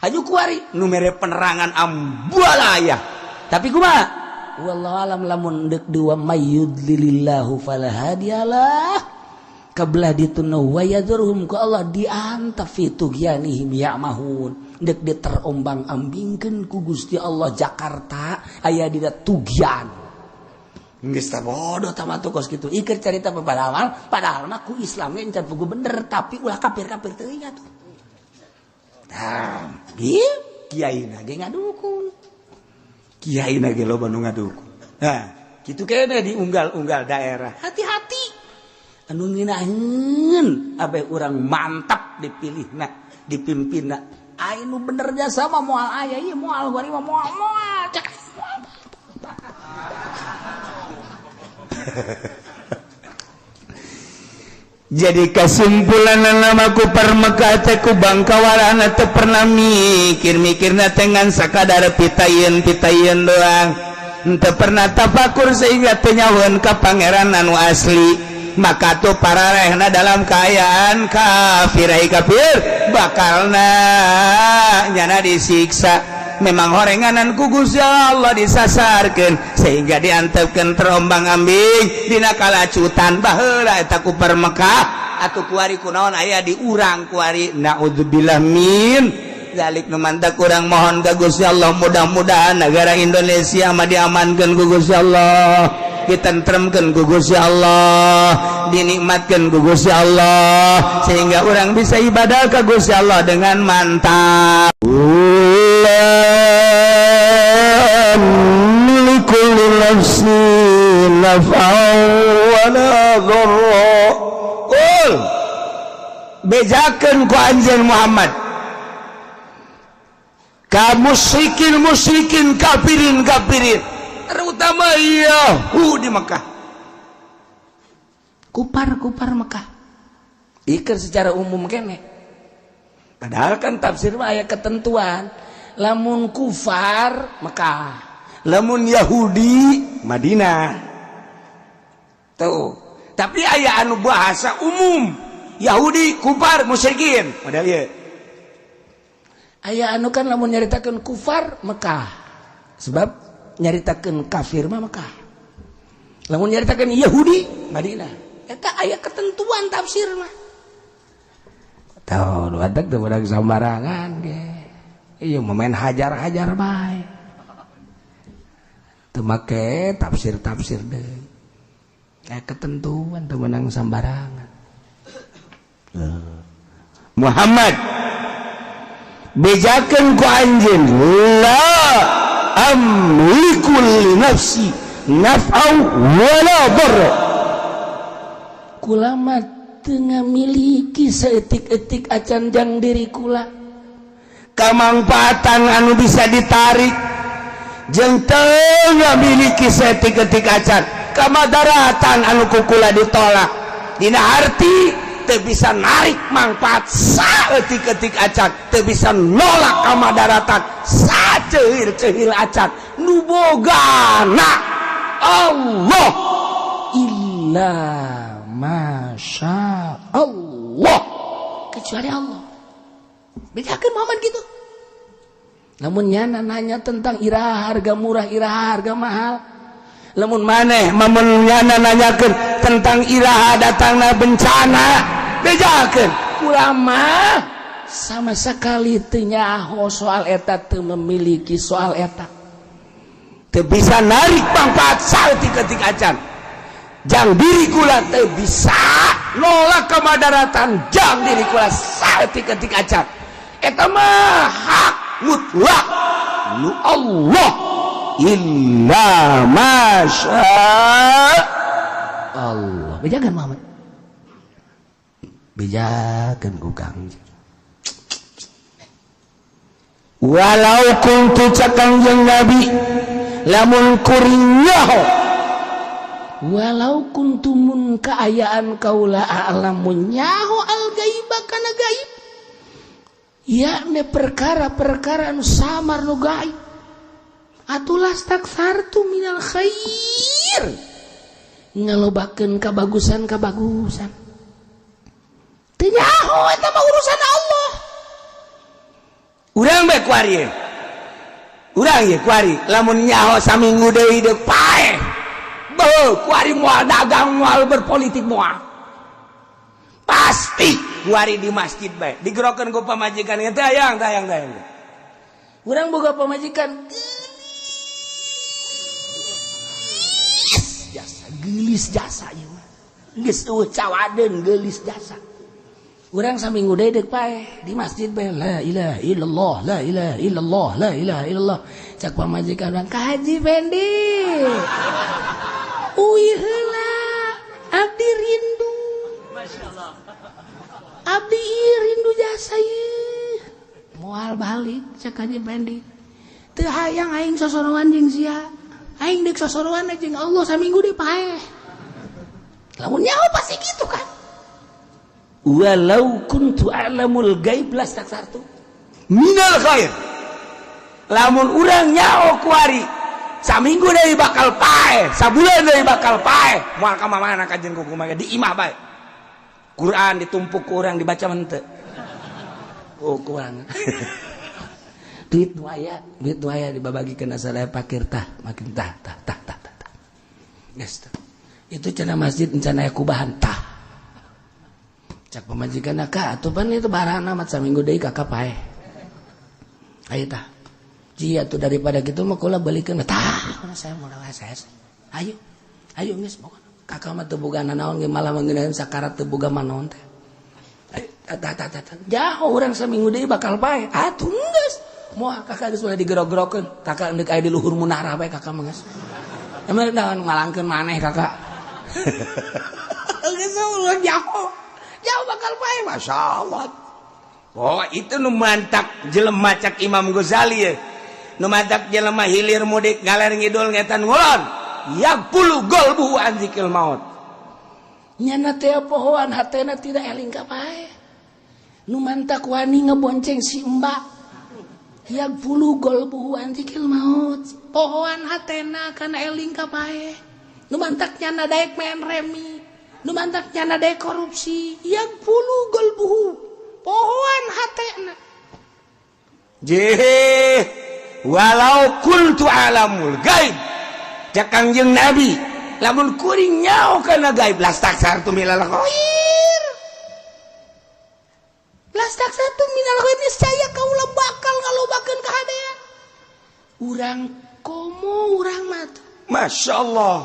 aju kuari nu mere penerangan ambualayah tapi kumaha wallahu alam lamun deuk dua mayyudlilillahu fala hadiyalah kabelah dituna wa yadhurhum ku Allah diantaf fi tughyanihim ya'mahun deuk diterombang-ambingkeun ku Gusti Allah Jakarta aya dina tughyan geus tah bodoh tah mah kos kitu iker carita padahal padahal mah ku Islam ge encan pugu bener tapi ulah kafir-kafir teuing atuh. Tah ieu kiai na ge ngadukung kiai na ge loba nu ngadukung. Nah kitu kene di unggal-unggal daerah hati-hati anu ngeunaheun abeh urang mantap dipilihna dipimpinna aya nu bener jasa mah moal aya ieu moal gua mah moal moal cek. Jadi kesimpulan nama ku Mekah teh ku bangkawarana teu pernah mikir-mikirna teh ngan sakadar pitayeun-pitayeun doang. Teu pernah tafakur sehingga teu nyahoeun ka pangeran anu asli. Maka tuh pararehna dalam kaayaan kafir ai kafir bakalna nyana disiksa. Memang horenganan ku Gusti Allah disasarkeun sehingga diantepkeun terombang-ambing dina kalacutan baheula eta ku Mekah atuh kuari kunaon aya di urang kuari naudzubillah min zalik. Nu mantak urang mohon ka Gusti Allah mudah-mudahan negara Indonesia mah diamankeun ku Gusti Allah, ditentremkeun ku Gusti Allah, dinikmatkeun ku Gusti Allah sehingga urang bisa ibadah ka Gusti Allah dengan mantap. Qul bejakeun ku anjeun Muhammad ka musyrikin musyrikin kafirin kafirin terutama Yahudi Mekah kupar-kupar Mekah iker secara umum kene padahal kan tafsir mah aya ketentuan lamun kufar Mekah lamun Yahudi Madinah tuh tapi aya anu bahasa umum Yahudi kufar musyrikin padahal ieu aya anu kan lamun nyaritakeun kufar Mekah sebab nyaritakeun kafir mah Mekah lamun nyaritakeun Yahudi Madinah eta aya ketentuan tafsir mah tahu batak teu budak sambarangan ge ieu mah main hajar-hajar bae teu make tafsir-tafsir deui aya ketentuan teu meunang sambarangan. Muhammad bejakeun ku anjeun la amliku li nafsi naf'au wala dharra. Kula mah teu ngamiliki saeutik-eutik acan jang diri kula kamangfaatan anu bisa ditarik, jeung teu ngamiliki saeutik-eutik acan kamadaratan anu ku kula ditolak. Dina arti teu bisa narik manfaat saeutik-eutik acan, teu bisa nolak kamadaratan saceuhil-ceuhil acan. Nu bogana Allah. Illa masya Allah, kecuali Allah. Bejakeun Muhammad gitu. Lamun nyana nanya tentang iraha harga murah, iraha harga mahal, lamun maneh mamun nyana nanyakeun tentang iraha datangna bencana, bejakeun. Kula mah sama sekali teu nyaho soal eta, teu memiliki soal eta. Teu bisa narik manfaat saeutik-eutik acan jang diri kula, teu bisa nolak kemadaratan jang diri kula saeutik-eutik acan. Eta mah hak mutlak nu Allah. Illa masya Allah. Bejakeun Muhammad, bejakeun ku Kangjeng. Walau kuntu, cak Kangjeng Nabi, lamun kuring nyaho, walau kuntu, mun kaayaan kaula, a'lamu, nyaho, al gaiba, kana gaib, yakni perkara-perkara anu samar, nu gaib, atuh lastaksartu minal khair, ngalobakeun kabagusan kabagusan. Teu nyaho, eta mah urusan Allah. Urang bae kuari ye. Urang ye kuari lamun nyaho saminggu deui deuk paeh. Beuh, kuari moal dagang, moal berpolitik, moal. Pasti kuari di masjid bae. Digerokeun ku pamajikan teh, "Hayang, tayang, tayang." Urang boga pamajikan geulis jasa, geulis jasa ieu mah. Geus euweuh cawadeun, geulis jasa. Urang saminggu deui deuk paeh, di masjid bae, la ilaha illallah, la ilaha illallah, la ilaha illallah. Cak pamajikan urang, "Ka Haji Fendi. Uih heula, abdi rindu. Abdi ieu rindu jasa ieu." "Moal balik," cak Haji Fendi. "Teu hayang aing sosorowan jeung sia. Aing deuk sosorowan jeung Allah, saminggu deui paeh." Lamun nyaho pasti gitu kan. Walau kuntu a'lamul gaib lastaksartu minal khair. Lamun urang nyaho kuari saminggu deui bakal paeh, sabulan deui bakal paeh, moal ka mana kajen ku kumaha, di imah bae. Quran ditumpuk ku urang, dibaca henteu. Oh, kurang. Duit nu aya, duit nu aya dibabagikeun asal aya pakir tah, makin tah tah tah tah tah. Tah. Geus tah. Itu cenah masjid rencana aya kubahan tah. Cak pamajikan, "Kak, atuh pan itu barana amat, saminggu deui kakak paeh. Ayo tah. Jia tuh daripada gitu mah kula belikeun tah, saya mau saya. Ayo. Ayo geus pokona. Kakak mah teu boga nanaon ge, malah mangeunaheun sakarat teu boga manaon teh. Ayo tah tah tah tah. Jauh urang saminggu deui bakal paeh. Atuh geus. Moal kakak geus ulah digerog-gerokeun. Kakak endek aya di luhur munara bae kakak mah geus. Emang naon malangkeun maneh kakak. Geus ulah jauh. Jauh bakal paeh, Masya Allah. Oh, itu nu mantak jelema, cak Imam Ghazali ya. Nu mantak jelema hilir mudik, ngaler ngidul ngetan ngulon. Yaghfulu qalbuhu an dzikril maut. Nyana teh pohoan hatena tidak eling ka paeh. Nu mantak wani ngebonceng si mbak. Yaghfulu qalbuhu an dzikril maut. Pohoan hatena kana eling ka paeh. Nu mantak nyana daek main remi. Nu mantak nyana daek korupsi. Yaghfulu qalbuhu. Pohoan hatena. Jeh, walau kuntu a'lamul gaib. Cak Kangjeng Nabi, lamun kuring nyaho kana gaib, lastaksartu minal khair. Lastaksartu minal khair, niscaya kaula bakal ngalobakeun kahadean. Urang komo urang mah tuh. Masya Allah.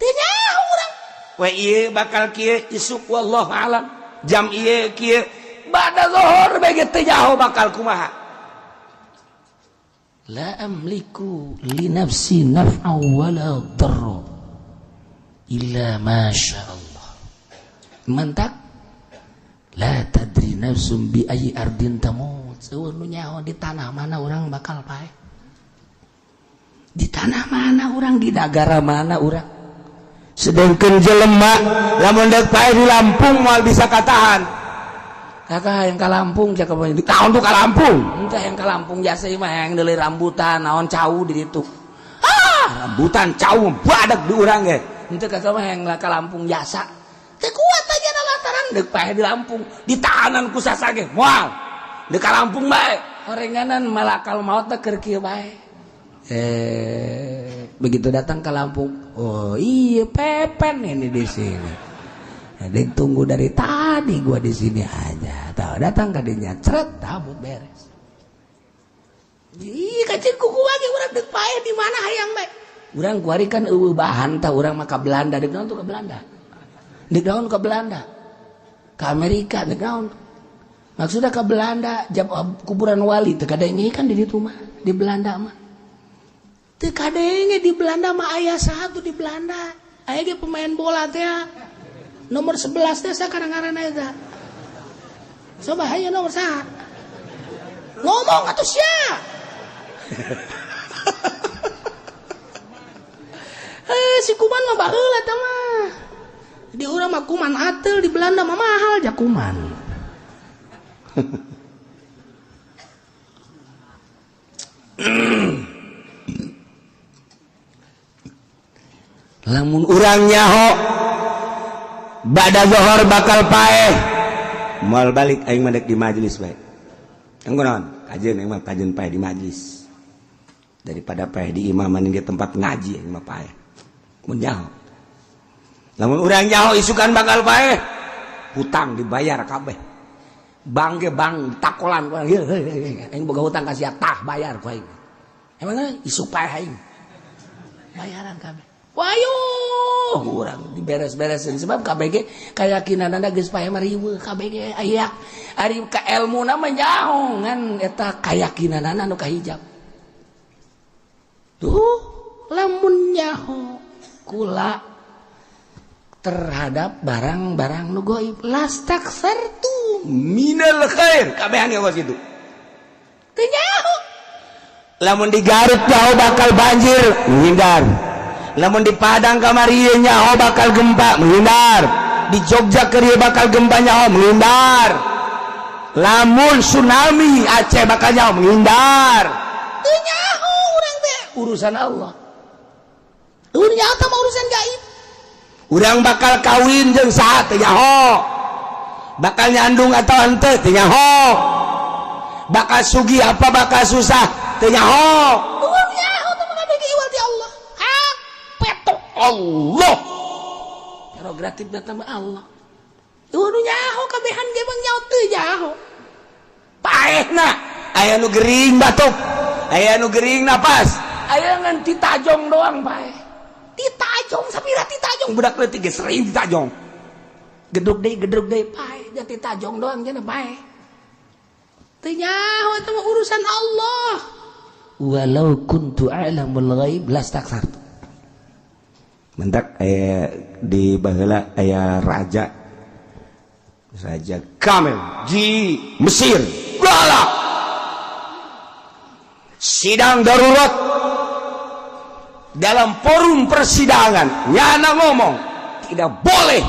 Teu nyaho urang. We ieu bakal kieu isuk, wallahu alam. Jam ieu kieu bada zuhur bae ge teu nyaho bakal kumaha. La amliku li nafsi naf'a wala darra illa ma sya Allah. Mantak la tadri nafsum bi ayyi ardin tamut. Eueuh nu nyaho di tanah mana urang bakal paeh. Di tanah mana urang, di negara mana urang. Sedangkan jelema lamun dek paeh di Lampung moal bisa katahan. Kakak yang ka Lampung cakep di tahun tuh ka Lampung. Entah yang ka Lampung jasa mah yang deuli rambutan naon cau di ditu. Ah, rambutan cau badak di urang ge. Henteu kakak mah yang ka Lampung jasa. Teu kuat aja lantaran deuk paeh di Lampung, ditahanan ku sasage moal. Deuk ka Lampung bae. Horenganan malakal maut teh keur kieu bae. Begitu datang ke Lampung, oh iya pepen ini di sini. Jadi tunggu dari tadi gua di sini aja. Tahu datang ka dinya, cret tabut beres. Ih, kacir kuku lagi urang deuk paeh di mana hayang bae. Urang kuari kan eueuh bahan tah urang mah ka Belanda, deuk naon tuh ka Belanda. Deuk naon ka Belanda. Ka Amerika deuk naon. Maksudnya ka Belanda jam kuburan wali teu kadenge kan di ditu mah, di Belanda mah. Teu kadenge di Belanda mah aya satu di Belanda. Aya ge pemain bola teh. Nomor 11 teh sakarang ngaranna eta. Coba hayu nomor saha? Ngomong atuh sia. Si kuman mah baheula eta mah. Di urang mah kuman ateul, di Belanda mah mahal ja kuman. Lamun urang nyaho bada zohor bakal paeh moal balik aing mah dek di majelis bae. Engko naon? Kajeun aing mah kajeun paeh di majelis. Daripada paeh di imaman di tempat ngaji aing mah paeh. Mun nyaho. Lamun urang nyaho isukan bakal paeh, hutang dibayar kabeh. Bang ge bang takolan ku aing. Aing boga hutang ka sia tah bayar ku aing. Emangna isuk paeh aing. Bayaran kabeh. Wayuh, urang diberes-beresin sebab KBG keyakinanana geus paeh mah riweuh KBG aya ari ka elmuna mah nyaho ngan eta kayakinanana nu kahijab. Tuh lamun nyaho kula terhadap barang-barang nu gaib lastaksartu minal khair kabehan ge kitu. Teu nyaho. Lamun di Garut nyaho bakal banjir, menghindar. Lamun di Padang kamari nyaho bakal gempa, menghindar. Di Jogja keur bakal gempa nyaho, menghindar. Lamun tsunami Aceh bakal nyaho, menghindar. Teu nyaho urang teh urusan Allah. Urang nyaho teh mah urusan gaib. Urang bakal kawin jeung saha teu nyaho. Bakal nyandung atau henteu teu nyaho. Bakal sugih apa bakal susah teu nyaho. Urang nyaho teh mah kabeh iwal ti Allah. Allah prerogatif datang Allah. Tuh nu nyaho kabehan ge mah nyaho teu nyaho. Paehna aya nu gering batuk, aya nu gering napas, aya ngan titajong doang paeh. Titajong sapira titajong budak leutik ge sering titajong. Gedruk deui paeh, ja titajong doang cenah paeh. Teu nyaho eta mah urusan Allah. Walau kuntu a'lamul ghaib lastaksartu. Mentak di baheula aya raja Kamil di Mesir galak sidang darurat dalam forum persidangan nyana ngomong tidak boleh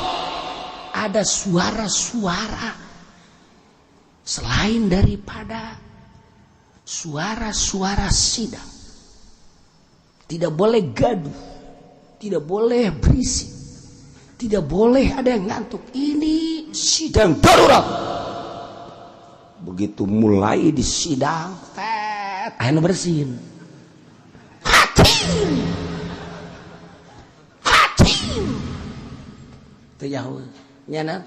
ada suara-suara selain daripada suara-suara sidang. Tidak boleh gaduh, tidak boleh berisik, tidak boleh ada yang ngantuk. Ini sidang darurat. Begitu mulai di sidang, tet, anu bersin. Hakim, hakim. Teu jauh, nyana.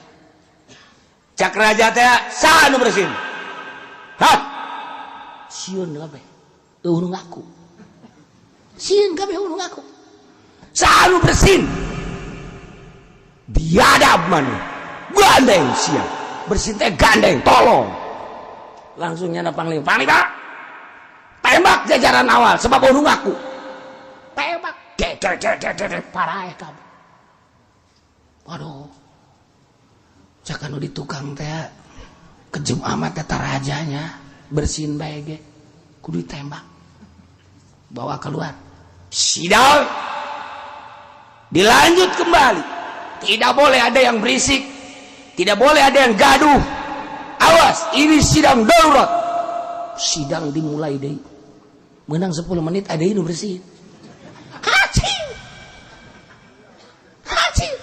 Cak raja teh saha nu bersin? Hah? Sieun kabeh. Eueuh nu ngaku. Sieun kabeh eueuh nu ngaku. Saha nu bersin? Biadab maneh. Gandeng sia. Bersin teh gandeng, tolong. Langsung nyana panglima. Panglima. Tembak jajaran awal sebab eueuh nu ngaku. Tembak. Dek dek dek dek paraeh kabeh. Waduh. Cak anu di tukang teh kejem amat eta rajanya, bersin bae ge kudu ditembak. Bawa keluar. Sidang dilanjut kembali. Tidak boleh ada yang berisik, tidak boleh ada yang gaduh. Awas, ini sidang darurat. Sidang dimulai deh. Menang 10 menit ada ini bersin. Hacing. Hacing.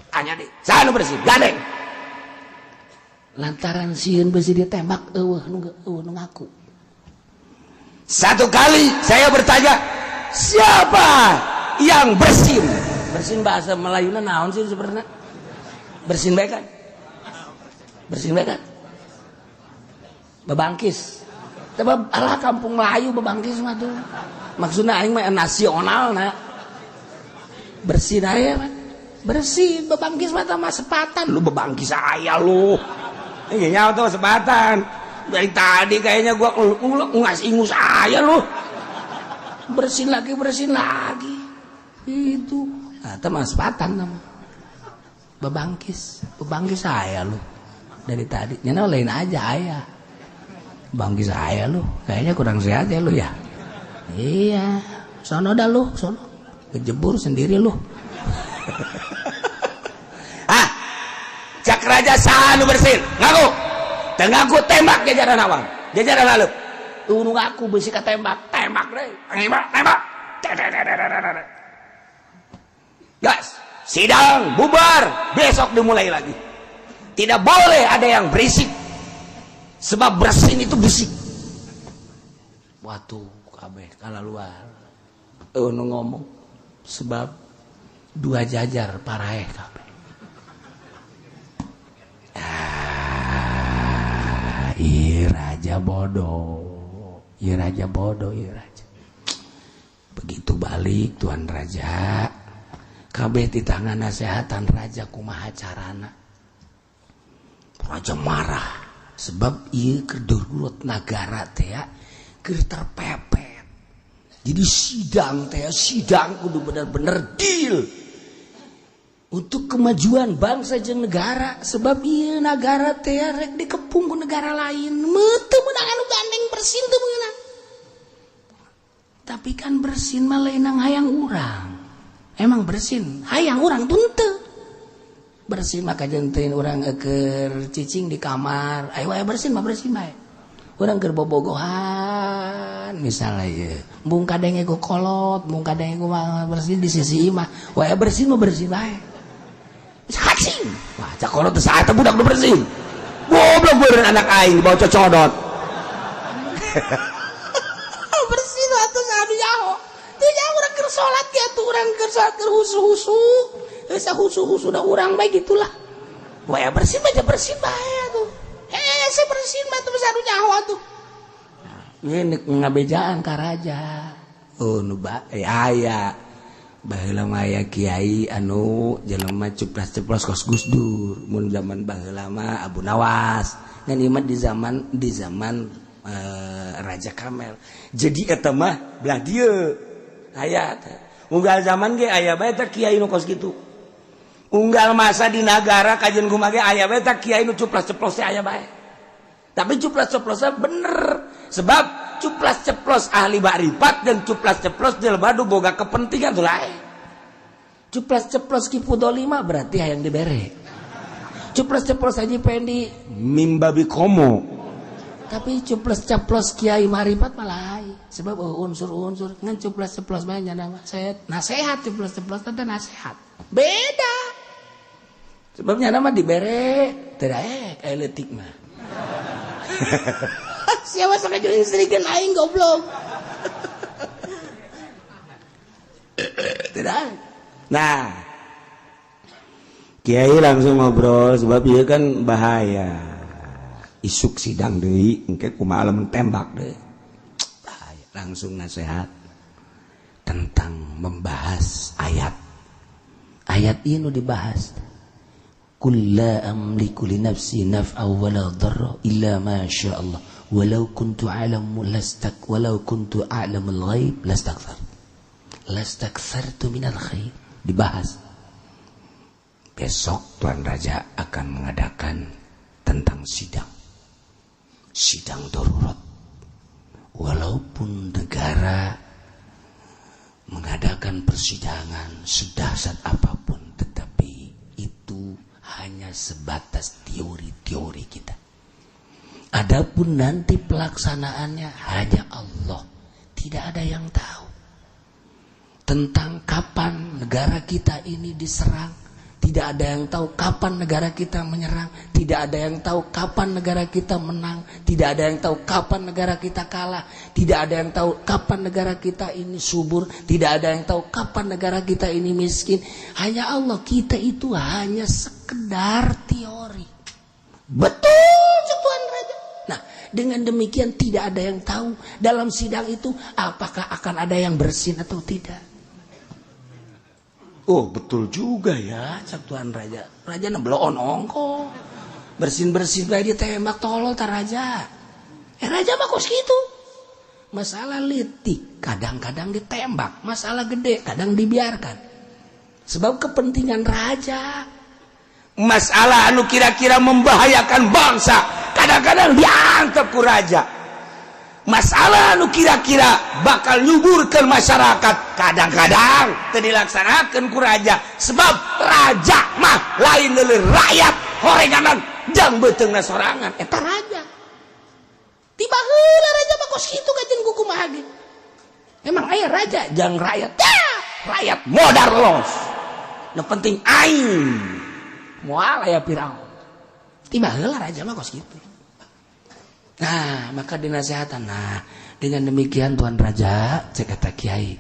Tanya deh, saya bersin, gandeng. Lantaran sieun besi ditembak eueuh nu ngaku. Satu kali saya bertanya, siapa yang bersin? Bersin bahasa Melayuna naon sih sebenarnya? Bersin bae kan? Bersin bae kan? Bebangkis. Sebab alah kampung Melayu bebangkis mah tuh. Maksudnya aing mah nasional na. Bersin aya mah. Bersin bebangkis mah mah sepatan lu bebangkis aya lu. Ini nyawa tuh sepatan. Dari tadi kayaknya gua ngas ingus aja lu. Bersin lagi, bersin lagi. Itu. Nah, itu mah sepatan nama. Bebangkis, bebangkis saya lu. Dari tadi. Nyana lain aja ayah. Bangkis saya lu. Kayaknya kurang sehat ya lu ya. Iya. Sono dah lu, sono. Kejebur sendiri lu. Ah. Cak raja saha nu bersin, ngaku. Teu ngaku tembak jajaran awang, jajaran aleup. Nu ngaku beusi ka tembak, tembak deui. Tembak, tembak. Gas, sidang bubar, besok dimulai lagi. Tidak boleh ada yang berisik. Sebab bersin itu berisik. Watu kabeh kala luar. Nu ngomong sebab dua jajar paraeh kabeh. Ah, iya raja bodoh, iya raja bodoh, iya raja. Begitu balik tuan raja, kabeh di tangan nasehatan raja kumaha carana. Raja marah sebab ieu keur darurat nagara teh ya, keur terpepet. Jadi sidang teh sidang kudu bener-bener deal untuk kemajuan bangsa jeung negara, sebab ieu nagara teh rek dikepung ku negara lain. Teu meunang anu gandeng bersin teu meunang. Tapi kan bersin mah lain hayang urang. Emang bersin hayang urang tuh henteu. Bersin mah kajenteun urang keur cicing di kamar. Ayo aya bersin mah bersin bae. Urang keur bobogohan misalnya ieu. Mung kadenge ku kolot, mung kadenge ku bersin di sisi imah. Wae bersin mah bersin bae. Hacing. Wah, cak kolot teh saat budak nu bersin. Goblok beureun anak aing dibawa cocodot. Bersin atuh anu nyaho. Teu nyaho urang keur salat ge atuh urang keur salat keur husu-husu. Geus husu-husu da urang bae gitulah. Wae bersin mah bersin bae atuh. Hese bersin mah tuh anu nyaho atuh. Ini ngabejaan ka raja. Oh nu ba aya. Baheula mah aya kiai anu jelema ceplas-ceplos kos Gus Dur. Mun zaman baheula mah Abu Nawas. Ngan ieu mah di zaman Raja Kamel. Jadi eta mah belah dieu. Aya teh. Unggal zaman ge aya bae teh kiai nu kos kitu. Unggal masa di nagara kajian kumaha ge aya bae teh kiai nu cuplas-ceplos teh aya bae. Tapi cuplas-ceplosnya bener. Sebab cuplas-ceplos ahli makrifat dan cuplas-ceplos jelema nu boga kepentingan tuh lain. Cuplas-ceplos Ki Fudoli mah berarti hayang dibere. Cuplas-ceplos Haji Pendi mimbabi komo. Tapi cuplas-ceplos Kiai Marifat malah lain. Sebab oh, unsur-unsur ngan cuplas-ceplos bae nya mah nasehat cuplas-ceplos teh nasehat. Beda. Sebabnya nama dibere teu daek aya leutik mah. Siapa sok jeung istrikeun aing goblok. Tidak. Nah, kiai langsung ngobrol sebab ieu kan bahaya. Isuk sidang deui engke kumaha lamun tembak deui. Bahaya. Langsung nasihat tentang membahas ayat. Ayat ini dibahas. Qul la amliku li nafsi naf'a wala dharra illa ma syaa Allah. Walau kuntu a'lamu lastak walau kuntu a'lamul ghaib lastakthar. Lastakthartu minal khair. Dibahas. Besok Tuan Raja akan mengadakan tentang sidang, sidang darurat. Walaupun negara mengadakan persidangan sedahsyat apapun, tetapi itu hanya sebatas teori-teori kita. Adapun nanti pelaksanaannya hanya Allah, tidak ada yang tahu tentang kapan negara kita ini diserang. Tidak ada yang tahu kapan negara kita menyerang, tidak ada yang tahu kapan negara kita menang, tidak ada yang tahu kapan negara kita kalah, tidak ada yang tahu kapan negara kita ini subur, tidak ada yang tahu kapan negara kita ini miskin. Hanya Allah, kita itu hanya sekedar teori. Betul, Tuan Raja. Nah, dengan demikian tidak ada yang tahu dalam sidang itu apakah akan ada yang bersin atau tidak. Oh, betul juga ya, cak Tuan Raja. Raja nebloon ongko. Bersin-bersin bae ditembak, tolol ta raja. Raja mah kos gitu. Masalah leutik kadang-kadang ditembak, masalah gede kadang dibiarkan. Sebab kepentingan raja. Masalah anu kira-kira membahayakan bangsa, kadang-kadang diantep ku raja. Masalah anu kira-kira bakal nyuburkan masyarakat, kadang-kadang teu dilaksanakan ku raja, sebab raja mah lain leuleun rakyat, horenganan jang beuteungna sorangan eta raja. Tiba heula raja mah kos kitu kajen kumaha ge. Emang aya raja jang rakyat? Ya, rakyat modar los. Nu penting aing. Moal aya Firaun. Tiba heula raja mah kos kitu. Nah, maka dinasehatan. Nah, dengan demikian Tuan Raja, cek kata kiai,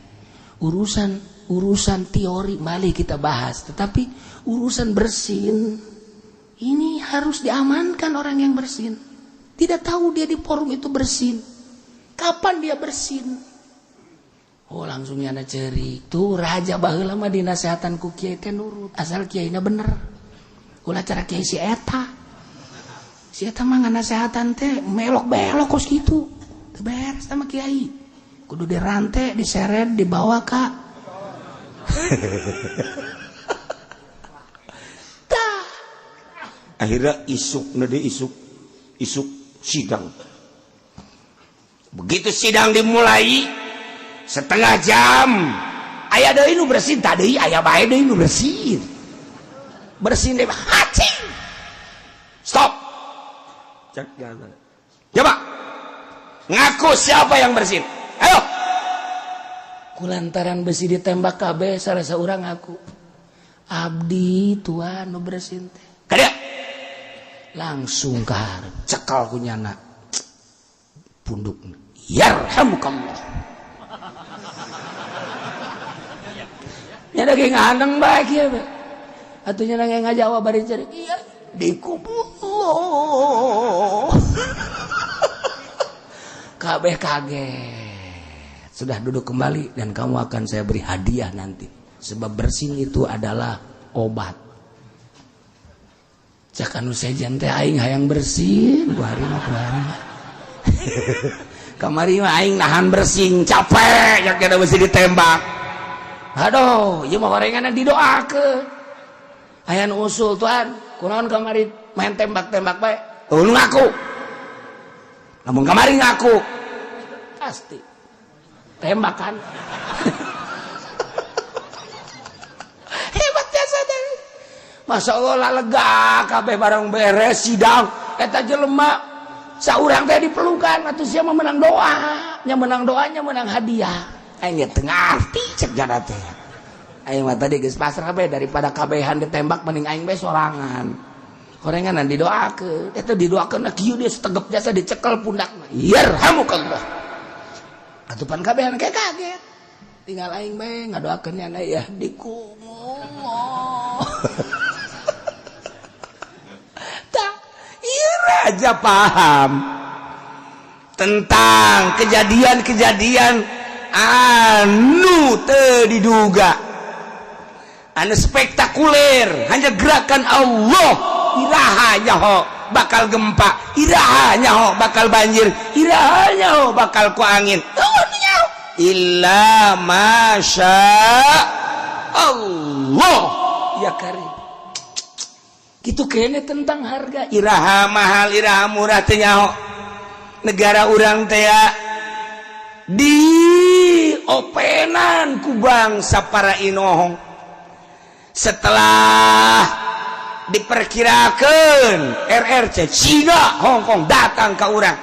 urusan urusan teori mari kita bahas, tetapi urusan bersin ini harus diamankan. Orang yang bersin tidak tahu dia di forum itu bersin, kapan dia bersin. Oh, langsung nyana ceri tuh raja baheula mah dinasehatan ku kiai teh nurut, asal kiaina bener. Ulah cara kiai si eta, si eta mah nganasehatan teh melok-belok kos kitu. Teu beres sama kiai, kudu dirante, diseret, dibawa ka tah. Akhirnya isuk nade isuk isuk sidang. Begitu sidang dimulai setengah jam, aya deui nu bersin tadi, aya bae deui nu bersin, bersin deh, hacing, stop. Cek, coba ngaku siapa yang bersin, ayo. Kulantaran besi ditembak kabeh, salah seorang ngaku, "Abdi, Tuan, nu bersin teh." Kada langsung ka hareup, cekal ku nyana punduk, "Yarhamukallah." Nyana ge ngandeng bae kieu bae atuh, nyana ge ngajawab bari ceri, "Iya, dikubur." Kabeh kaget. "Sudah, duduk kembali dan kamu akan saya beri hadiah nanti, sebab bersin itu adalah obat." Cak anu sejen teh, "Aing hayang bersin kuari mah, kuari mah. Kamari mah aing nahan bersin capek, ya kena mesti ditembak. Aduh, ieu mah horengan didoakeun." Aya nu usul, "Tuan, kunaon kamari main tembak-tembak bae?" "Oh, nu ngaku. Lamun kamari ngaku pasti tembakan." Hebat jasa teh. Masya Allah lah, lega kabeh barang beres sidang. Eta jelema saurang teh dipelukan atuh, sia mah menang doa nya, menang doanya, menang hadiah. Aing ge teu ngarti, cek jana teh. Aing mah tadi geus pasrah bae, daripada kabehan ditembak mending aing bae sorangan. Horenganan didoakeun. Eta didoakeun kieu, dia setegep jasa, dicekel pundakna, "Yarhamukallah." Atuh pan kabehan kayak kaget, tinggal aing bae ngadoakeun nyana, "Ya dikumullah." Tak, iya raja paham tentang kejadian-kejadian anu teu diduga, anu spektakuler, hanya gerakan Allah. Iraha nyaho bakal gempa, iraha nyaho bakal banjir, iraha nyaho bakal ku angin? Illa masya Allah ya karim. Gitu kene tentang harga, iraha mahal, iraha murah, teu nyaho. Negara urang teh di openan ku bangsa para inohong. Setelah diperkirakan RRC Cina, Hongkong datang ke urang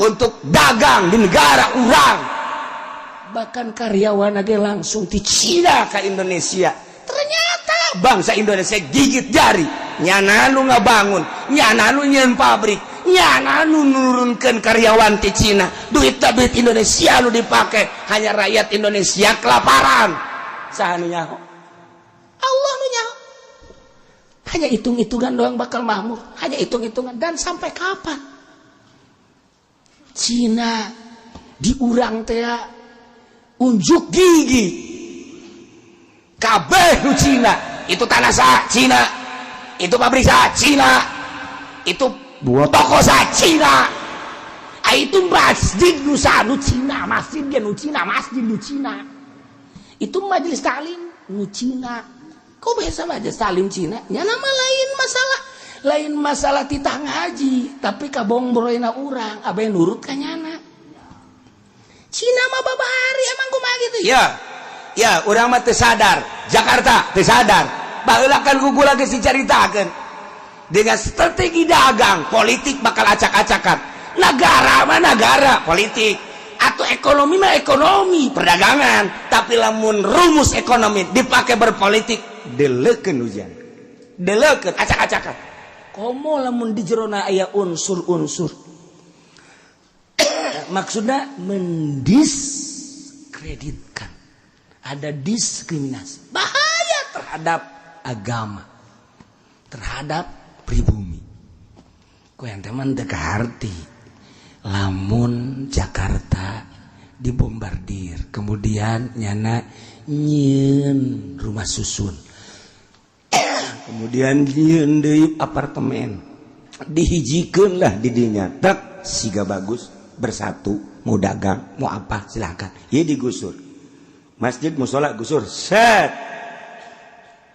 untuk dagang di negara urang, bahkan karyawan lagi langsung di Cina ke Indonesia. Ternyata bangsa Indonesia gigit jari, nyana nu ngabangun, nyana nu nyieun pabrik, nyana nu nurunkan karyawan di Cina. Duit duit Indonesia nu dipakai, hanya rakyat Indonesia kelaparan. Saha nu nyaho? Allah nu nyaho. Hanya hitung-hitungan doang bakal makmur, hanya hitung-hitungan. Dan sampai kapan Cina diurang teh unjuk gigi kabeh nu Cina? Itu tanah sa Cina, itu pabrik sa Cina, itu dua toko sa Cina. Ah, itu masjid nu sa nu Cina, masjid dia nu Cina, masjid nu Cina, itu majelis taklim nu Cina. Kok bisa majelis taklim Cina? Nya nama lain masalah, lain masalah titah ngaji, tapi kabongbroina urang abe nurut ka nyana. Cina mah babari emang kumaha gitu. Ya ya, urang mah teu sadar. Jakarta teu sadar. Baheula kan ku kula geus dicaritakeun, dengan strategi dagang politik bakal acak-acakan. Negara mah negara politik atau ekonomi mah ekonomi perdagangan, tapi lamun rumus ekonomi dipakai berpolitik, deleukeun hujan, deleukeun acak-acakan. Komo lamun di jerona aya unsur-unsur, maksudnya mendiskreditkan, ada diskriminasi, bahaya terhadap agama, terhadap pribumi. Ku yang teman teu kaharti lamun Jakarta dibombardir, kemudian nyana nyieun rumah susun, kemudian nyieun deui apartemen, dihijikeun lah di dinya, tak siga bagus, bersatu, mau dagang, mau apa silakan. Ya digusur masjid, musola gusur, set.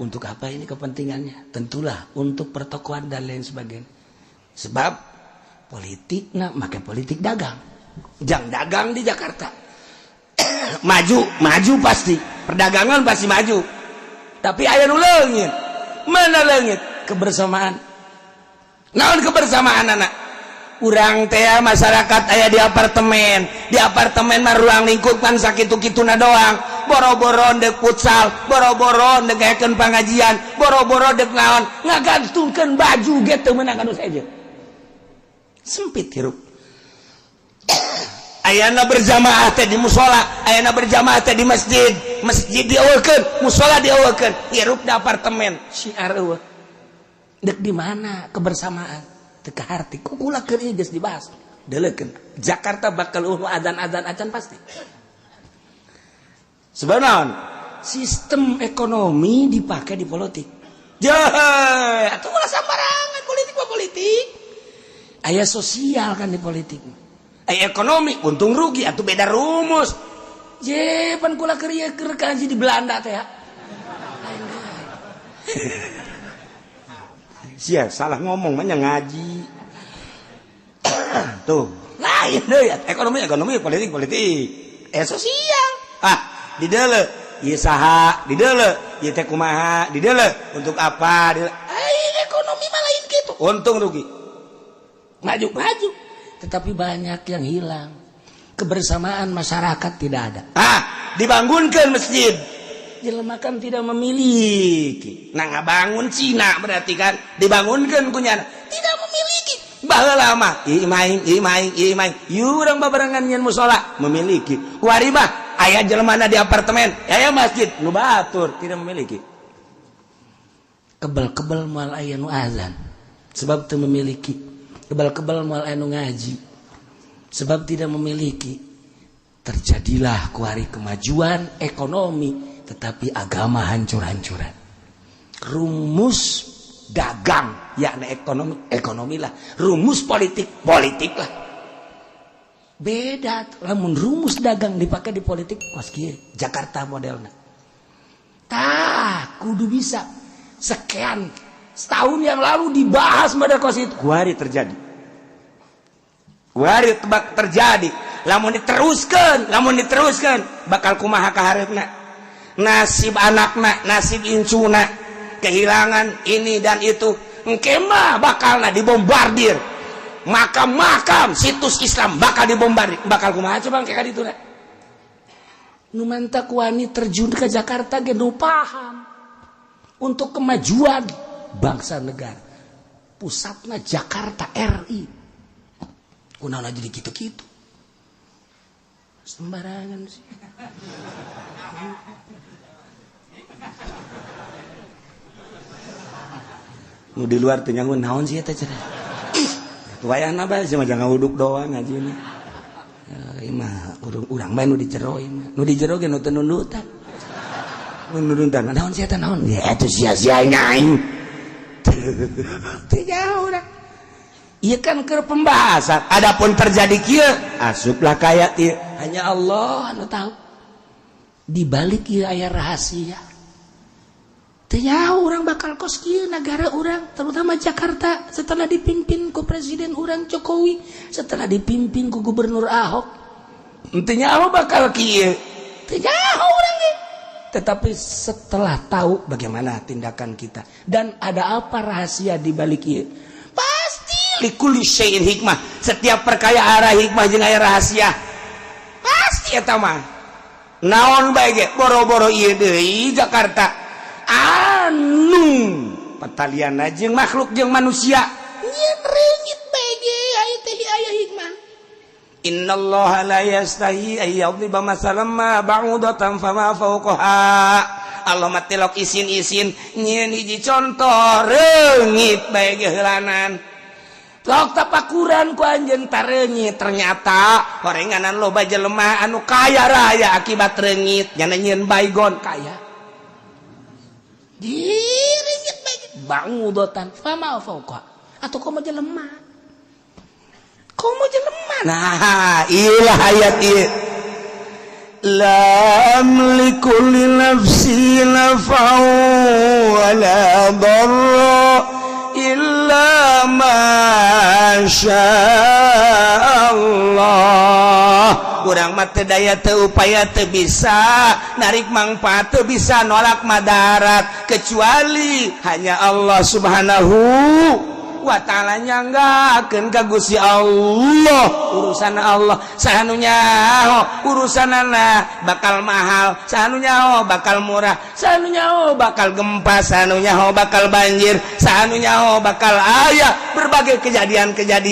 Untuk apa ini kepentingannya? Tentulah untuk pertokoan dan lain sebagainya. Sebab politik, nah, make politik dagang, jang dagang di Jakarta maju, maju pasti, perdagangan pasti maju. Tapi aya nu leungit. Mana leungit? Kebersamaan. Naon kebersamaan? Anak urang teh masyarakat aya di apartemen, di apartemen mah ruang lingkup kan sakitu kituna doang. Boro-boro dek futsal, boro-boro dek ngayakeun pengajian, boro-boro dek naon, ngagantungkeun baju ge teu meunang anu saja, sempit hirup. Ayana berjamaah teh di musola, ayana berjamaah teh di masjid, masjid dieuweukeun, musola dieuweukeun, hirup di apartemen syiar eueuh. Dek di mana kebersamaan? Teu kaharti. Ku kula keur ieu geus dibahas. Deleukeun Jakarta bakal eueuh adzan-adzan acan pasti. Sebenarnya sistem ekonomi dipakai di politik. Jeh, atuh ulah sambarangan politik mah politik. Aya sosial kan di politik. Aya ekonomi, untung rugi atau beda rumus. Je, pan kula keur ieu keur kaji di Belanda teh ya. Lain deui. Sia salah ngomong mah ngaji. Tuh, lain deui ekonomi ekonomi, politik politik. Eh, sosial. Ah, di deuleu ieu saha, di deuleu ieu teh kumaha, di deuleu untuk apa? Di Ai ekonomi mah lain gitu. Untung rugi. Maju maju. Tetapi banyak yang hilang. Kebersamaan masyarakat tidak ada. Ah, dibangunkan masjid. Jelema kan tidak memiliki. Nah, ngabangun Cina berarti kan dibangunkan kunyana. Tidak memiliki. Baheula mah ieu maing, ieu maing, ieu maing. Ieu urang babarengan nyeun musola memiliki. Kuari mah aya jelema di apartemen, aya masjid nu batur tidak memiliki. Kebel-kebel moal aya nu azan sebab teu memiliki. Kebel-kebel moal aya nu ngaji sebab tidak memiliki. Terjadilah kuari kemajuan ekonomi, tetapi agama hancur-hancuran. Rumus dagang yakni ekonomi, ekonomi lah. Rumus politik, politik lah. Beda lamun rumus dagang dipakai di politik, kos kieu Jakarta modelna. Tah, kudu bisa sekian Setahun yang lalu dibahas pada kos itu, kuari terjadi, kuari tebak terjadi. Lamun diteruskan, lamun diteruskan, bakal kumaha kaharepna, nasib anakna, nasib incuna, kehilangan ini dan itu. Engke mah bakal dibombardir makam-makam, situs Islam bakal dibombardir. Bakal kumaha coba kayak itu? Nu mantak wani terjun ke Jakarta ge nu paham untuk kemajuan bangsa negara, pusatnya Jakarta RI. Kunaon jadi gitu-gitu sembarangan sih? Nu di luar teh nyangun naon sih eta cenah. Wayahna bae sih mah, jangan uduk doang ngajina. Ieu mah urang mah nu di jero, ieu mah. Nu di jero ge nu teu nundutan. Nu nundutan naon sih eta, naon? Ya eta sia-sia aing. Teu jauh dah. Ieu kan keur pembahasan. Adapun terjadi kieu, asuplah kaya ieu. Hanya Allah nu tahu. Di balik ieu aya rahasia. Teu nyaho urang bakal kos kieu negara urang, terutama Jakarta, setelah dipimpin ku Presiden urang Jokowi, setelah dipimpin ku Gubernur Ahok. Henteu nyaho bakal kieu. Teu nyaho urang ge. Tetapi setelah tahu bagaimana tindakan kita dan ada apa rahasia di balik ieu, pasti Likulli syai'in hikmah. Setiap perkara aya hikmah jeung aya rahasia. Pasti eta mah. Naon bae ge, boro-boro ieu deui Jakarta. Anu patalian jeung makhluk jeung manusia. Nyieun reungit bae ge aya teh aya hikmah. Innallaha la yastahi ay yadriba masalan ma ba'udatan fama fawqaha. Allah mah tilok isin-isin nyieun hiji contoh reungit bae ge heulanan. Lok tapakuran ku anjeun tareungit, ternyata horenganan loba jelema anu kaya raya akibat reungit, nyana nyieun baygon kaya. Di reungit bae ge ba'udatan fama fawqa atau komo jelema, komo jelema. Nah, iyalah ayat ieu. La amliku li nafsi naf'an wa la darra illa ma Allah. Urang mah teu daya, teu upaya, teu bisa narik mangfaat, teu bisa nolak madarat, kecuali hanya Allah Subhanahu wa ta'ala. Nyanggakeun ka Gusti Allah, urusan Allah. Saha nu nyaho urusanana bakal mahal? Saha nu nyaho bakal murah? Saha nu nyaho bakal gempa? Saha nu nyaho bakal banjir? Saha nu nyaho bakal aya berbagai kejadian-kejadian?